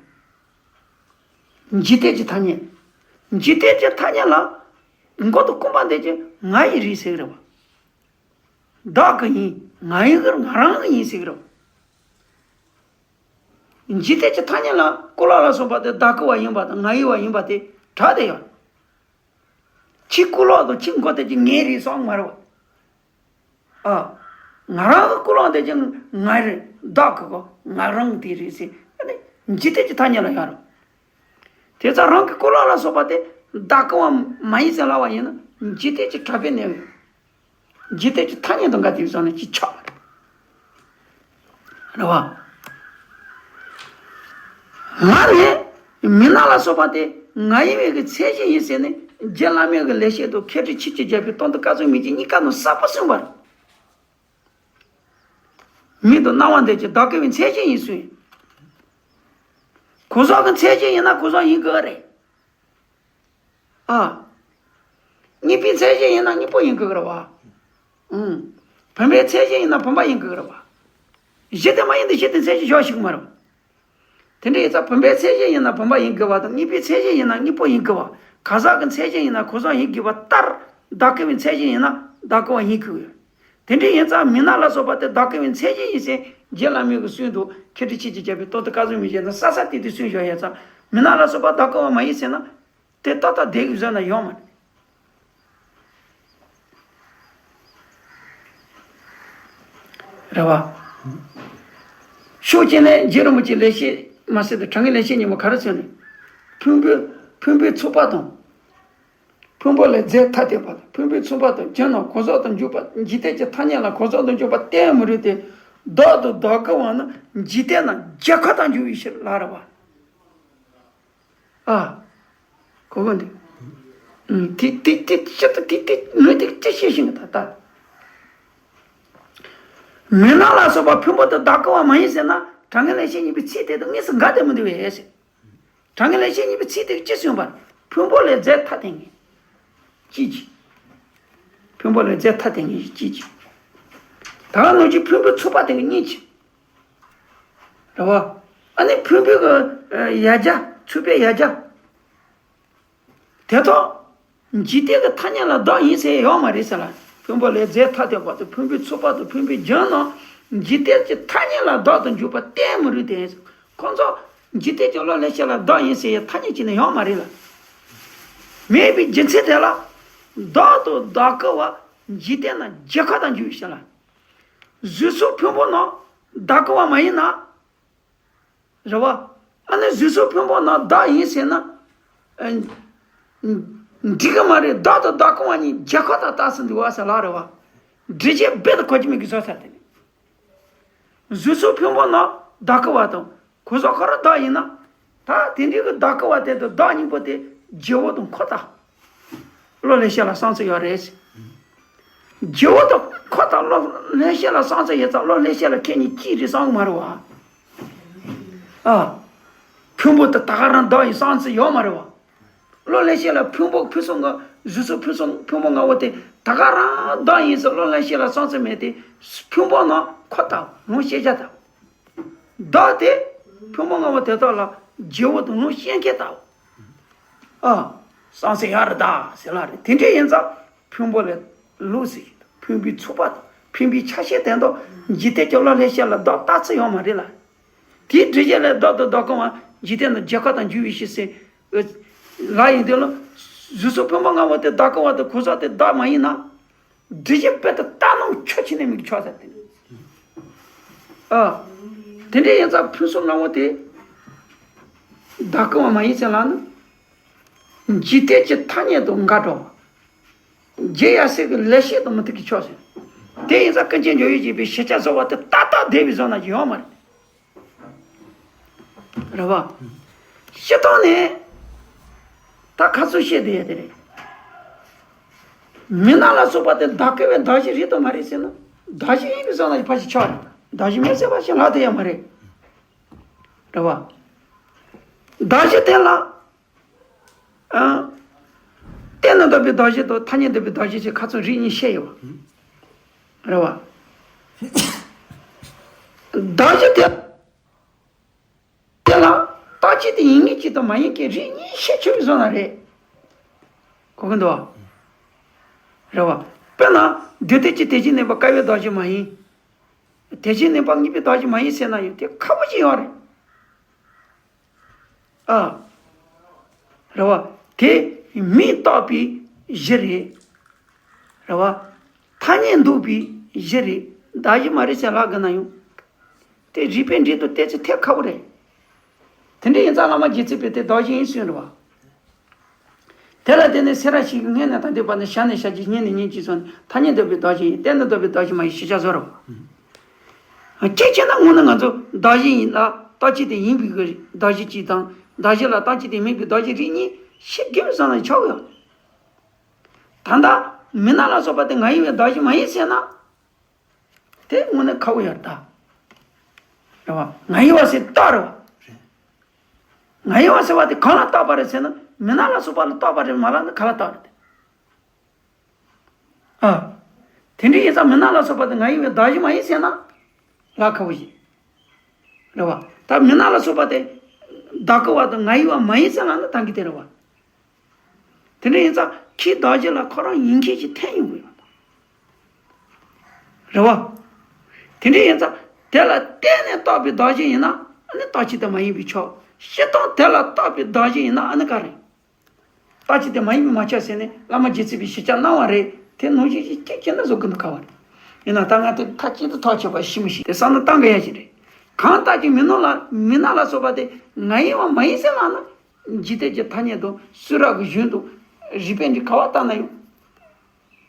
རེད། འཇིག་རྟེན་གྱི་ཐ་སྙད། འཇིག་རྟེན་གྱི་ཐ་སྙད་ལ། མགོ་དང་རྐང་པ་འདི་ཀྱི་ང་ཡི་རེད་ཟེར་གྱི་རེད་བ། བདག་གི་ཡིན། ང་ཡི་གི་ང་རང་གི་ཡིན་ཟེར་གྱི་རེད་བ། འཇིག་རྟེན་གྱི་ཐ་སྙད་ལ་ཀུན་ལོག་ལ་སོགས་པ་དེ་བདག་གི་བ་ཡིན་པ་དང་ང་ཡི་བ་ཡིན་པ་དེ་གྲགས་བསྡད་ཡོད། ཁྱི་ཀུན་ལོག་དང་ཁྱི་མགོ་དེ་ཀྱི་ངའི་རེད་སོགས་མ་རེད་བ། ཨ། ང་རང་གི་ཀུན་ལོག་དེ་ཀྱི་ང་རེད་བདག་གི་གོ་ང་རང་དེ་རེད་ཟེར་ཨ་ནི་འཇིག་རྟེན་གྱི་ཐ་སྙད་ལ་ཡོད་རེད། དེ་ཙང་རང་གི་ཀུན་ལོག་ལ་སོགས་པ་དེ་བདག་གི་བ་མ་ཡིན་ཟེར་ལབ་པ་ཡིན་ན་འཇིག་རྟེན་གྱི་གྲགས་པའི་གནས་ཡོད། འཇིག་རྟེན་གྱི་ཐ་སྙད་དང་འགལ་ཏེ་བཟོ་ནས་ཅི་ཆགས་པ་རེད། རེད་བ། ང་ནི་མི་སྣ་ལ་སོགས་པ་དེ་ང་ཡིན་པའི་གི་མཚན་གཞི་ཡིན་ཟེར་ནས་རྗེ་བླ་མའི་གི་ལེགས་བཤད་དུ་མཁས་གྲུབ་ཆོས་ཀྱི་རྒྱལ་པོའི་དོན་དུ་བཀའ་སྩལ་མི་གཅིག་གཉིས་ཀ་ནང་གསལ་པོ་གསུངས་པ་རེད། མིག་དང་རྣ་བ་འདི་ཀྱི་བདག་གི་བའི་མཚན་གཞི་ཡིན་ཟེར། གང་ཟག་གི་མཚན་གཞི་ཡིན་ན་གང་ཟག་ཡིན་དགོས་རེད། ཨ། གཉིས་པའི་མཚན་གཞི་ཡིན་ན་གཉིས་པོ་ཡིན་དགོས་རེད་བ། ཨང་། བུམ་པའི་མཚན་གཞི་ཡིན་ན་བུམ་པ་ཡིན་དགོས་རེད་བ། གཞི་དེ་མ་ཡིན་ཏེ་གཞི་དེ་མཚན་གཞི་བཞག་ཤེས་ཀྱི་མ་རེད། དེ་འདྲ་ཡིན་ཙང་བུམ་པའི་མཚན་གཞི་ཡིན་ན་བུམ་པ་ཡིན་དགོས་པ་དང་གཉིས་པའི་མཚན་གཞི་ཡིན་ན་གཉིས་པོ་ཡིན་དགོས་པ། གང་ཟག་གི་མཚན་གཞི་ཡིན་ན་གང་ཟག་ཡིན་དགོས་པ་ལྟར་བདག་གི་བའི་མཚན་གཞི་ཡིན་ན་བདག་གི་བ་ཡིན་དགོས་ཡོད། དེ་འདྲ་ཡིན་ཙང་མི་སྣ་ལ་སོགས་པ་དེ་བདག་གི་བའི་མཚན་གཞི་ཡིན་ཟེར་རྗེ་བླ་མའི་གི་གསུང་དུ་མཁས་གྲུབ་ཆོས་ཀྱི་རྒྱལ་པོས་ཏོག་ཏུ་བཀའ་སྩལ་མི་བྱེད་ན་ས་ས་དེ་དུས་གསུངས་བཞག་ཡོད་ཙང་མི་སྣ་ལ་སོགས་པ་བདག་གི་བ་མ་ཡིན་ཟེར་ན། དེ་ཏག་ཏག་བསྡད་ཀྱི་བཟོས་ན་ཡོང་མ་རེད། རེད་བ། ཕྱོགས་གཅིག་ནས་རྗེ་རིན་པོ་ཆེའི་ལེགས་བཤད་མ་ཟད་དུ་དྲང་ངེས་ལེགས་བཤད་སྙིང་པོ་ག་རེ་ཟེར་ནས། ཕུང་པོའི་ཕུང་པོའི་ཚོགས་པ་དང་། ཕུང་པོ་ལས་རྫས་ཐ་དད་པ་དང་ཕུང་པོའི་མཚུངས་པ་དང་ཅི་ནས་གང་ཟག་ཏུ་འཇུག་པ་འཇིག་རྟེན་གྱི་ཐ་སྙད་ལ་གང་ཟག་ཏུ་འཇུག་པ་གཏན་མི་རུང་སྟེ། བདག་དང་བདག་གི་བ་ནི་འཇིག་རྟེན་ན་རྒྱལ་ཁ་དང་འཇུག་པའི་ཕྱིར་ལ་རེད་བ། ཨ། གོ་གི་འདུག་ཨུམ། དེ་དེ་དེ་ཅི་ལྟ་དེ་དེ་ངོས་དེ་ཅི་ཤེས་ཤིང་ད་ལྟ། མི་སྣ་ལ་སོགས་པ་ཕུང་པོ་དང་བདག་གི་བ་མ་ཡིན་ཟེར་ན་དྲང་ངེས་ལེགས་བཤད་སྙིང་པོའི་ཚིག་དེ་དང་དངོས་སུ་འགལ་ཏེ་མི་འདུག་བས་ཟེར། དྲང་ངེས་ལེགས་བཤད་སྙིང་པོའི་ཚིག་དེ་ཅི་གསུངས་པ། ཕུང་པོ་ལས་རྫས་ཐ་དད་ངེས། ཅི་ཅི། ཕུང་པོ་ལས་རྫས་ཐ་དད་གཉིས་ཀྱི་གཅིག་གཅིག་ད་ག་ནང་བཞིན་ཕུང་པོའི་ཚོགས་པ་དེ་གི་གཉིས་ཀྱི། རེད་བ། ཨ་ནི་ཕུང་པོའི་གི་ཡ་རྒྱ་ཚོགས་པའི་ཡ་རྒྱ། དེ་དག་འཇིག་རྟེན་གྱི་ཐ་སྙད་ལ་བདག་ཡིན་ཟེར་ཡོད་མ་རེད་ཟེར་ལ། ཕུང་པོ་ལས་རྫས་ཐ་དད་པ་དང་ཕུང་པོའི་ཚོགས་པ་དང་ཕུང་པོའི་རྒྱུན་རྣམས་འཇིག་རྟེན་གྱི་ཐ་སྙད་ལ་བདག་ཏུ་འཇུག་པ་གཏན་མི་རུང་སྟེ། ཁོང་ཚོ་འཇིག་རྟེན་གྱི་བློ་ལྷན་སྐྱེས་ལ་བདག་ཡིན་ཟེར་ཡའི་ཐ་སྙད་ཅིག་ནི་ཡོད་མ་རེད་ལ། མེད་པའི་རྒྱུ་མཚན་དེ་ལ། བདག་དང་བདག་གི་བ་འཇིག་རྟེན་ན་རྒྱུ་ཁ་དང་འཇུག་ཟེར་ལ། གཟུགས་སོགས་ཕུང་པོ་རྣམས་བདག་གི་བ་མ་ཡིན་ན། རེད་བ། ཨ་ནི་གཟུགས་སོགས་ཕུང་པོ་རྣམས་བདག་ཡིན་ཟེར་ན། ཨ། འགྲིག་གི་མ་རེད། བདག་དང་བདག་གི་བ་གཉིས་རྒྱུ་ཁ་དང་རྟགས་སུ་འདུ་བ་ཟེར་ལ་རེད་བ། འགྲེལ་བྱེད་རྦད་དེ་གོ་རྒྱུ་མེད་ཀི་བཟོས་ཚར་དེ་ནི། གཟུགས་སོགས་ཕུང་པོ་རྣམས་བདག་གི་བ་དང་གོ་ས་ཁོ་རང་བདག་ཡིན་ན། ད་དེ་འདྲའི་གི་བདག་གི་བ་དེ་དང་བདག་གཉིས་པོ་དེ་རྗེ་བོ་དང་ཁོ་ཐག་བློ་ལྷན་སྐྱེས་ལ་བསམ་ཚུལ་ཡོད་རེད། རྗེ་བོ་དང་ཁོ་ཐག་བློ་ལྷན་སྐྱེས་ལ་བསམ་ཚུལ་ཡོད་ཙང་བློ་ལྷན་སྐྱེས་ལ་ཁྱེད་གཉིས་གཅིག་རེད་བསམ་གི་མ་རེད་བ། ཨ། ཕུང་པོ་དེ་ད་ག་རང་བདག་ཡིན་བསམ་ཚུལ་ཡོད་མ་རེད་བ། བློ་ལྷན་སྐྱེས་ལ་ཕུང་པོ་ཕུན་སུམ་ལྔ་གཟུགས་སོགས་ཕུན་སུམ་ཕུང་པོ་ལྔ་པོ་དེ་ད་ག་རང་བདག་ཡིན་ཟེར་བློ་ལྷན་སྐྱེས་ལ་བསམ་ཚུལ་མེད་དེ། ཕུང་པོ་རྣམས་ཁོ་ཐག་ལུང་ཤེས་བྱ་དང་། བདག་དེ་ཕུང་པོ་ལྔ་པོ་དེ་དག་ལ་རྗེ་བོ་དང་ལུང་ཤེས་མཁན་དང་། ཨ། བསམ་ཚུལ་ཡོད་རེད་ད་ཟེར་ལ་རེད། དེ་འདྲ་ཡིན་ཙང་ཕུང་པོ་ལས་ལུགས་ཟེར་གྱི་འདུག་ཕུང་པོའི་ཚོགས་པ་དང་ཕུང་པོའི་ཆ་ཤས་དེ་དག་འཇིག་རྟེན་གྱི་བློ་ལྷན་སྐྱེས་ལ་བདག་ལྟ་ཚུལ་ཡོད་མ་རེད་ལ། དེའི་འགྲེལ་བྱེད་ལས་བདག་དང་བདག་གི་བ་འཇིག་རྟེན་ན་རྒྱུ་ཁ་དང་འཇུག་པའི་ཕྱིར་ཟེར། ལ་ཡིན་དུས་ལ། གཟུགས་སོགས་ཕུང་པོ་ལྔ་པོ་དེ་བདག་གི་བ་དང་གོ་ས་དེ་བདག་མ་ཡིན་ན། འགྲེལ་བྱེད་རྦད་དེ་རྟགས་རྣམས་ཆོས་ཅན་ནས་མིག་ཆོག་ཟེར་ཏེ། ཨ། དེ་འདྲ་ཡིན་ཙང་ཕུན་སུམ་ལྔ་པོ་དེ་བདག་གི་བ་མ་ཡིན་ཟེར་ལ་ནི། འཇིག་རྟེན་གྱི་ཐ་སྙད་དང་འགལ་འགྲོ་བ། རྒྱུ་ཡ་སེ་གི་ལས་བྱེད་དང་མི་མཐུན་གི་ཕྱོགས་ཟེར། དེ་ཡིན་ཙང་ཀུན་མཁྱེན་འཇམ་དབྱངས་བཞད་པའི་ཤེས་བྱ་བཟོ་བ་དེ་ཏག་ཏག་བསྡད་པའི་བཟོ་ན་ཡོད་མ་རེད། རེད་བ། སྤྱིར་བཏང་ནས་ད་ཁ་ཚུར་བཤད་བསྡད་ཡ་དེ་རེད། མི་སྣ་ལ་སོགས་པ་དེ་བདག་གི་བའི་གདགས་གཞི་རེད་དམ་མ་རེད་ཟེར་ན། གདགས་གཞི་ཡིན་པའི་བཟོ་ན་ཕལ་ཆེར་ཆགས་རེད། གདགས་གཞི་མེད་ཟེར་བ་ཞིག་ལྷག་བསྡད་ཡ་མ་རེད། རེད་བ། གདགས་གཞི་དེ་ལ། ཨ། གཏན་ལ་དབབ་པའི་གདགས་གཞི་དང་ཐ་སྙད་འདོད་པའི་གདགས་གཞི་ཞེས་ཁ་ཚུར་རིགས་གཉིས་བཤད་ཡོད་པ། རེད་བ། གདགས་གཞི་དེ་དེ་ལ་རྟག་གཅིག་དེ་ཡིན་ངེས་གཅིག་དང་མ་ཡིན་མཁན་རིགས་གཉིས་བཤད་ཆོག་པའི་བཟོ་ན་རེད། གོ་གི་འདུག་བ། རེད་བ། དཔེར་ན་དུས་དེ་གཅིག་དེ་བཞིན་གནས་པ་ཀ་བའི་གདགས་གཞི་མ་ཡིན། དེ་བཞིན་གནས་པ་གཉིས་པའི་གདགས་གཞི་མ་ཡིན་ཟེར་ན་ཡང་དེ་ཁག་པོ་ཅིག་ཡོད་རེད། ཨ། རེད་བ། དེ་མིང་བཏགས་པའི་གཞི་རེད། རེད་བ། ཐ་སྙད་འདོད་པའི་གཞི་རེད། གདགས་གཞི་མ་རེད་ཟེར་ལབ་དགོས་ན་ཡང་། དེ་རིགས་པས་འགྲེལ་དུ་བལྟས་ཚེ་ཐེབས་ཁག་པོ་རེད། དེ་འདྲ་ཡིན་ཙང་བླ་མ་རྗེ་བཙུན་པས་དེ་གདགས་གཞི་ཡིན་གསུངས་རེད་བ། དེ་ལ་བརྟེན་ནས་སེ་ར་ཞིག་གིས་སྔོན་ནས་ད་ལྟའི་བར་ན་ཞལ་ནས་ཞལ་གྱིས་བརྙན་ནས་བརྙན་གྱིས་སོང་ནས་ཐ་སྙད་འདོད་པའི་གདགས་གཞི་ཡིན། གཏན་ལ་འདོད་པའི་གདགས་གཞི་མ་ཡིན་ཞེས་བྱ་བཟོ་རོ། གཅིག་བྱས་ན་དངོས་གནས་ང་ཚོ་གདགས་གཞི་ཡིན་ལ་རྟག་གཅིག་དེ་ཡིན་པའི་གདགས་གཞི་གཅིག་དང་གདགས་གཞི་ལ་རྟག་གཅིག་དེ་མིན་པའི་གདགས་གཞི་རིགས་གཉིས་ཤེས་དགོས་པའི་བསམ་ན་ཆོག་གི་ཡོད། ད་ལྟ་མི་སྣ་ལ་སོགས་པ་དེ་ང་ཡི་བའི་གདགས་གཞི་མ་ཡིན་ཟེར་ན། དེ་དངོས་གནས་ཁག་པོ་ཡོད་རེད་ད། རེད་བ། ང་ཡི་བ་ཟེར་རྟགས་རེད་བ། ང་ཡི་བ་ཟེར་བ་དེ་གང་ལ་བཏགས་པ་རེད་ཟེར་ན་མི་སྣ་ལ་སོགས་པ་ལ་བཏགས་པ་རེད་མ་ལབ་ན་ག་ལ་བཏགས་རེད་དེ། ཨ། དེ་འདྲ་ཡིན་ཙང་མི་སྣ་ལ་སོགས་པ་དེ་ང་ཡི་བའི་གདགས་གཞི་མ་ཡིན་ཟེར་ན། ལ་ཁ་བོ་ཞིག་རེད་བ། ད་མི་སྣ་ལ་སོགས་པ་དེ། བདག་གི་བ་དང་ང་ཡི་བ་མ་ཡིན་ཟེར་ལབ་ན་ད་གི་དེ་རེད་བ། དེ་འདྲ་ཡིན་ཙང་ཁྱིའི་གདགས་གཞི་ལ་ཁོ་རང་ཡིན་མཁན་ཞིག་འཐེན་ཡོང་གི་ཡོད་པ་དང་། རེད་བ། དེ་འདྲ་ཡིན་ཙང་དེ་ལ་བརྟེན་ནས་བཏགས་པའི་གདགས་གཞི་ཡིན་ན་ཨ་ནི་རྟག་གཅིག་དེ་མ་ཡིན་པའི་ཕྱོགས། སྤྱིར་བཏང་དེ་ལ་བཏགས་པའི་གདགས་གཞི་ཡིན་ན་ཨ་ནི་ག་རེད། རྟག་གཅིག་དེ་མ་ཡིན་པས་མ་ཁྱབ་ཟེར་ནས་བླ་མ་རྗེ་བཙུན་པས་ཞིབ་ཆ་གནང་བ་རེད། དེ་ནང་བཞིན་ཞིག་གཅིག་བྱས་ན་བཟོ་གི་འདུག་ག་བ་རེད། ཡིན་ན་ད་ང་དེ་མཐའ་གཅིག་ཏུ་ཐག་ཆོད་པ་ཞིག་མི་ཤེས་དེ་བསམ་བློ་བཏང་དགོས་ཡ་ཞིག་རེད། གང་ལྟར་གྱི་མི་སྣ་ལ་མི་སྣ་ལ་སོགས་པ་དེ་ང་ཡིན་བ་མ་ཡིན་ཟེར་ལབ་ན། འཇིག་རྟེན་གྱི་ཐ་སྙད་དང་གསུང་རབ་ཀྱི་གཞུང་དང་རིགས་པས་འགྲེལ་ག་བ་བཏང་ན་ཡང་།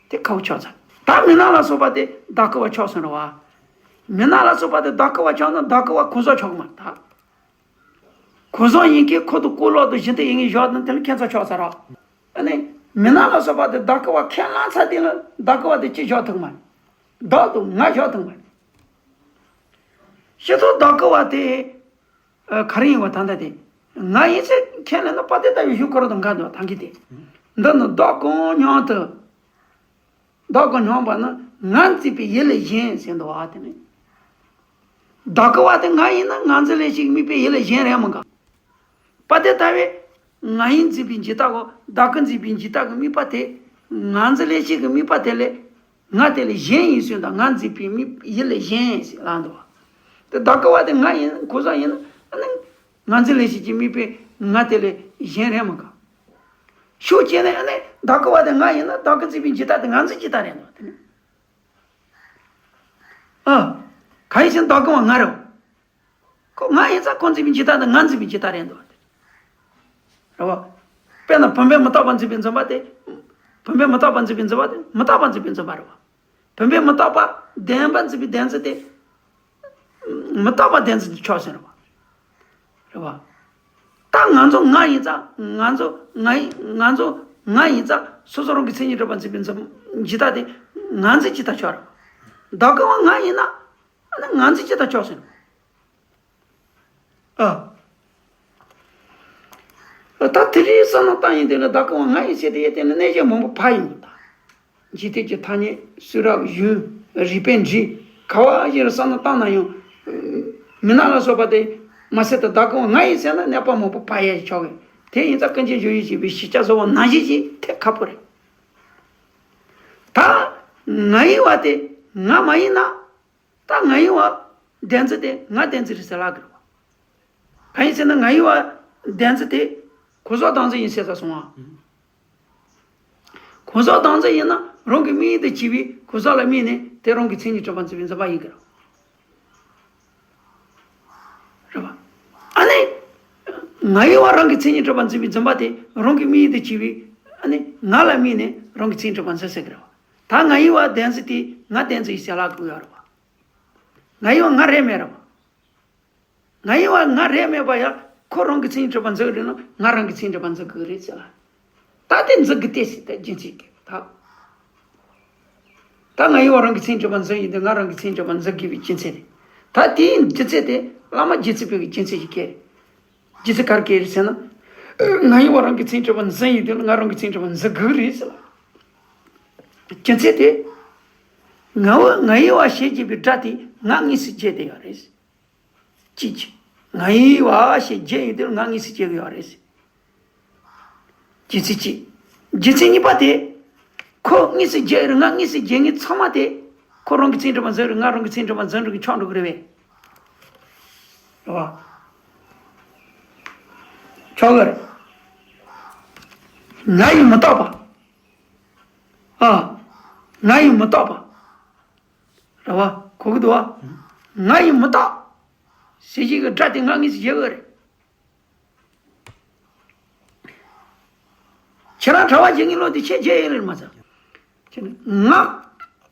དེ་ཁག་པོ་ཆགས་ཚར། ད་མི་སྣ་ལ་སོགས་པ་དེ་བདག་གི་བ་ཆགས་སོང་རེད་བ། མི་སྣ་ལ་སོགས་པ་དེ་བདག་གི་བ་ཆགས་ན་བདག་གི་བ་གང་ཟག་ཆགས་ཀྱི་མ་རེད་ད། གང་ཟག་ཡིན་མཁན་ཁོ་དང་གང་ལོག་དང་གཞི་མཐུན་ཡིན་མཁན་བཞག་ན་དེ་ལ་ཁྱད་མཚར་ཆགས་ཚར་ར། ཨ་ནི། མི་སྣ་ལ་སོགས་པ་དེ་བདག་གི་བ་ཁས་བླངས་ཚར་དེ་ལ་བདག་གི་བ་དེ་ཅི་བཞག་ཐུབ་མ་རེད། བདག་དང་ང་བཞག་ཐུབ་མ་རེད། སྤྱིར་བཏང་བདག་གི་བ་དེ། ཨ། ག་རེ་ཡིན་བ་ད་ལྟ་དེ། ང་ཡིན་ཚེ་ཁས་ལེན་ན་དཔལ་ལྡན་ལྟ་བུའི་གཞུང་ཁོ་རང་དང་འགལ་འདུག་ད་གི་དེ། འདི་ནི་བདག་གང་སྙམ་དུ། བདག་གིས་མྱོང་བ་ནི་ང་མཛེས་པའི་ཡིད་ལས་གཞན་ཟེར་འདུག་བ། དེ་ནི་བདག་གི་བ་དེ་ང་ཡིན་ན་ང་མཛེས་ལས་ཤིག་དམིགས་པའི་ཡིད་ལས་གཞན་རེད་མི་འགའ། པ་དེ་ལྟ་བས་ང་ཡིས་མཛེས་པའི་འཇིགས་སྐྲག་གོ། བདག་གིས་མཛེས་པའི་འཇིགས་སྐྲག་གི་དམིགས་པ་དེ། ང་མཛེས་ལས་ཤིག་གི་དམིགས་པ་དེ་ལས། ང་དེ་ལས་གཞན་ཡིན་ཟེར་དང་ང་མཛེས་པའི་དམིགས་ཡིད་ལས་གཞན་ཟེར་ལབ་འདུག་བ། དེ་བདག་གི་བ་དེ་ང་ཡིན་ཁོ་ས་ཡིན་ན་ཨ་ནི་ང་མཛེས་ལས་ཤིག་གི་དམིགས་པའི་ང་དེ་ལས་གཞན་རེད་མི་འགའ། ཤུགས་ཆེ་ནས་ཨ་ནི་བདག་གི་བ་དེ་ང་ཡིན་ན་བདག་གིས་མཛེས་པའི་འཇིགས་སྐྲག་དེ་ང་མཛེས་འཇིགས་སྐྲག་རེད་འདུག་དེ་ནི། ཨ། གང་ཡིན་ཟེར་ན་བདག་གི་བ་ང་རེད། ཁོ་ང་ཡིན་ཙང་ཁོ་མཛེས་པའི་འཇིགས་སྐྲག་དེ་ང་མཛེས་པའི་འཇིགས་སྐྲག་རེད་འདུག་རེད་བ། དཔེར་ན་བུམ་པས་མི་རྟག་པ་མཛེས་པའི་འཛིན་པ་དེ། བུམ་པས་མི་རྟག་པ་མཛེས་པའི་འཛིན་པ་དེ་མི་རྟག་པ་མཛེས་པའི་འཛིན་པ་རེད་བ། བུམ་པས་མི་རྟག་པ་བདེན་པ་མཛེས་པའི་བདེན་རྫུན་དེ། མི་རྟག་པ་བདེན་རྫུན་དེ་ཆོག་ཟེར་བ། རེད་བ། ད་ང་ཚོ་ང་ཡིན་ཙང་ང་ཚོ་ང་ཡིན་ང་ཚོ་ང་ཡིན་ཙང་སོ་སོ་རང་གི་མཚན་ཉིད་གྲུབ་པ་མཛེས་པའི་འཛིན་འཇིགས་སྐྲག་དེ་ང་མཛེས་འཇིགས་སྐྲག་ཆོག་རེད། བདག་གི་བ་ང་ཡིན་ན་ཨ་ནི་ང་མཛེས་འཇིགས་སྐྲག་ཆོག་ཟེར། ཨ། ད་དེ་རིང་བསམ་བློ་བཏང་ཡིན་དེ་ལ་བདག་གི་བ་ང་ཡིན་ཟེར་དེ་ཡི་དེ་ལ་གནས་ཆེན་མང་པོ་ཕར་ཡིན་པ་དང་། འཇིག་རྟེན་གྱི་ཐ་སྙད་གསུང་རབ་གཞུང་རིག་པའི་འགྲེལ་ག་བ་ཞིག་ལ་བསམ་བློ་བཏང་ན་ཡང་། མི་སྣ་ལ་སོགས་པ་དེ་མ་ཟད་དུ་བདག་གི་བ་ང་ཡིན་ཟེར་ན་གནས་པ་མང་པོ་ཕར་ཡ་ཆོག་གི། དེ་ཡིན་ཙང་ཀུན་མཁྱེན་ཇོ་བོས་བཤད་པའི་ཤེས་བྱ་བཟོ་བ་ནང་བཞིན་ཞིག་ཐེབས་ཁག་པོ་རེད། ད་ང་ཡི་བ་དེ་ང་མ་ཡིན་ན། ད་ང་ཡི་བ་བདེན་རྫུན་དེ་ང་བདེན་རྫུན་རེད་ཟེར་ལབ་དགོས་རེད་བ། གང་ཡིན་ཟེར་ན་ང་ཡི་བ་བདེན་རྫུན་དེ་གོ་ས་བདག་འཛིན་ཡིན་ཟེར་ས་སོང་བ། གོ་ས་བདག་འཛིན་ཡིན་ན་རང་གི་དམིགས་ཡུལ་དུ་བྱས་པའི་གོ་ས་ལ་དམིགས་ནས་དེ་རང་གི་མཚན་ཉིད་གྲུབ་པ་མཛེས་པའི་འཛིན་པ་ཡིན་དགོས་རེད་བ། ཨ་ནི། ང་ཡི་བ་རང་གི་མཚན་ཉིད་གྲུབ་པ་མཛེས་པའི་འཛིན་པ་དེ་རང་གི་དམིགས་ཡུལ་དུ་བྱས་པའི་ཨ་ནི་ང་ལ་དམིགས་ནས་རང་གི་མཚན་ཉིད་གྲུབ་པ་མཛེས་ཟེར་གི་རེད་བ། ད་ང་ཡི་བ་བདེན་རྫུན་དེ་ང་བདེན་རྫུན་ཡིན་ཟེར་ལབ་དགོས་ཡོད་རེད་བ། ང་ཡི་བ་ང་རེད་མེད་རེད་བ། ང་ཡི་བ་ང་རེད་མེད་པ་ཡ་ཁོ་རང་གི་མཚན་ཉིད་གྲུབ་པ་མཛེས་རེད་ན་ང་རང་གི་མཚན་ཉིད་གྲུབ་པ་མཛེས་གི་རེད་ཟེར་ལ། ད་དེ་མཛེས་གི་སྟེ་ཟེར་ད་རྒྱུ་མཚན་གི་ད། ད་ང་ཡི་བ་རང་གི་མཚན་ཉིད་གྲུབ་པ་མཛེས་ཡིན་དུས་ང་རང་གི་མཚན་ཉིད་གྲུབ་པ་མཛེས་དགོས་པའི་རྒྱུ་མཚན་རེད། ད་དེའི་རྒྱུ་མཚན་དེ་བླ་མ་རྗེ་བཙུན་པའི་རྒྱུ་མཚན་ཞིག་སྐད་རེད། རྗེ་བཙུན་ག་རེ་སྐད་རེད་ཟེར་ན། ང་ཡི་བ་རང་གི་མཚན་ཉིད་གྲུབ་པ་མཛེས་ཡིན་དུས་ང་རང་གི་མཚན་ཉིད་གྲུབ་པ་མཛེས་དགོས་རེད་ཟེར་ལ། རྒྱུ་མཚན་དེ། ང་བ་ང་ཡི་བ་ཞེས་བརྗོད་པའི་སྒྲ་དེ་ང་དངོས་སུ་བརྗོད་བསྡད་ཡོད་རེད། ཅིག་ང་ཡི་བ་ཞེས་བརྗོད་ཡོད་དུས་ང་དངོས་སུ་བརྗོད་ཀྱི་ཡོད་རེད། རྒྱུ་མཚན་གཅིག་རྒྱུ་མཚན་གཉིས་པ་དེ། ཁོ་དངོས་སུ་བརྗོད་རེད་ང་དངོས་སུ་བརྗོད་མཁན་ཚང་མ་དེ། ཁོ་རང་གི་མཚན་གྲུབ་པ་མཛེས་རེད་ང་རང་གི་མཚན་གྲུབ་པ་མཛེས་འགྲོ་གི་ཆགས་འགྲོ་གི་རེད་པས། རེད་བ། ཆོག་གི་རེད། ང་ཡིས་མི་རྟག་པ། ཨ། ང་ཡིས་མི་རྟག་པ། རེད་བ། གོ་གི་འདུག་བ། ང་ཡིས་མི་རྟག་ཟེར་གྱི་གི་སྒྲ་དེ་ང་དངོས་སུ་བརྗོད་གི་རེད། ཁྱེད་རང་གྲྭ་པ་བྱེད་མཁན་བློ་དེ་ཁྱེད་བརྗོད་ཡོད་རེད་མ་ཚད། ཁྱེད་ནི་ང་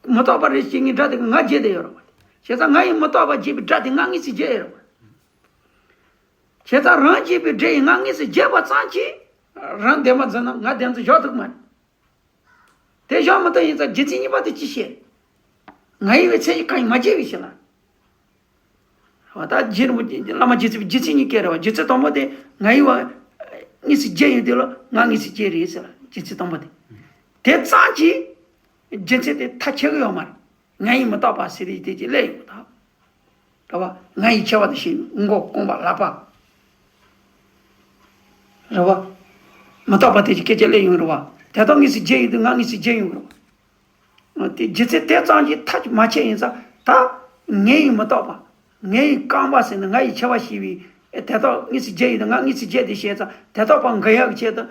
མི་རྟག་པ་རེད་ཟེར་མཁན་སྒྲ་དེ་ང་བརྗོད་བསྡད་ཡོད་རེད་བ། བྱས་ཙང་ང་ཡིས་མི་རྟག་པ་བརྗོད་པའི་སྒྲ་དེ་ང་དངོས་སུ་བརྗོད་ཡོད་རེད་བ། བྱས་ཙང་རང་བརྗོད་པའི་སྒྲ་ཡིས་ང་དངོས་སུ་བརྗོད་པ་ཙམ་གྱིས་རང་བདེན་པ་འཛིན་ན་ང་བདེན་འཛིན་བཞག་ཐུབ་མ་རེད། དེ་བཞག་མི་ཐུབ་ཡིན་ཙང་རྒྱུ་མཚན་གཉིས་པ་དེ་ཅི་བཤད། ང་ཡི་བའི་མཚན་གཞི་གང་ཡིན་མ་བརྗོད་པའི་ཕྱིར་ལ། རེད་བ། ད་རྗེ་རིན་པོ་ཆེ་བླ་མ་རྗེ་བཙུན་པའི་རྒྱུ་མཚན་གཉིས་ཀ་རེད་བ། རྒྱུ་མཚན་དང་པོ་དེ་ང་ཡི་བ་དངོས་སུ་བརྗོད་ཡོད་དུས་ལ་ང་དངོས་སུ་བརྗོད་རེད་ཟེར་ལ་རྒྱུ་མཚན་དང་པོ་དེ། དེ་ཙམ་གྱིས་རྒྱུ་མཚན་དེ་མཐའ་ཁྱབ་ཀྱི་ཡོད་མ་རེད། ང་ཡིས་མི་རྟག་པ་ཟེར་དེ་དེ་ཅིག་སླེབས་ཡོང་ད། རེད་བ། ང་ཡིས་ཁྱབ་པ་དང་ཞེས་མགོ་རྐང་པ་ལག་པ། རེད་བ། མི་རྟག་པ་དེ་ཅིག་སྐད་ཆ་སླེབས་ཡོང་རེད་བ། དེ་དག་དངོས་སུ་བརྗོད་ཡོང་དུས་ང་དངོས་སུ་བརྗོད་ཡོང་རེད་བ། དེ་རྒྱུ་མཚན་དེ་ཙམ་གྱིས་མཐའ་མ་ཁྱབ་ཡིན་ཙང་ད་ང་ཡིས་མི་རྟག་པ། ང་ཡིས་རྐང་པ་ཟེར་ནས་ང་ཡིས་ཁྱབ་པ་ཞེས་པའི་དེ་དག་དངོས་སུ་བརྗོད་ཡོང་དུས་ང་དངོས་སུ་བརྗོད་དེ་བཤད་ཙང་དེ་དག་པ་འགལ་ཡག་གི་ཆེད་དུ་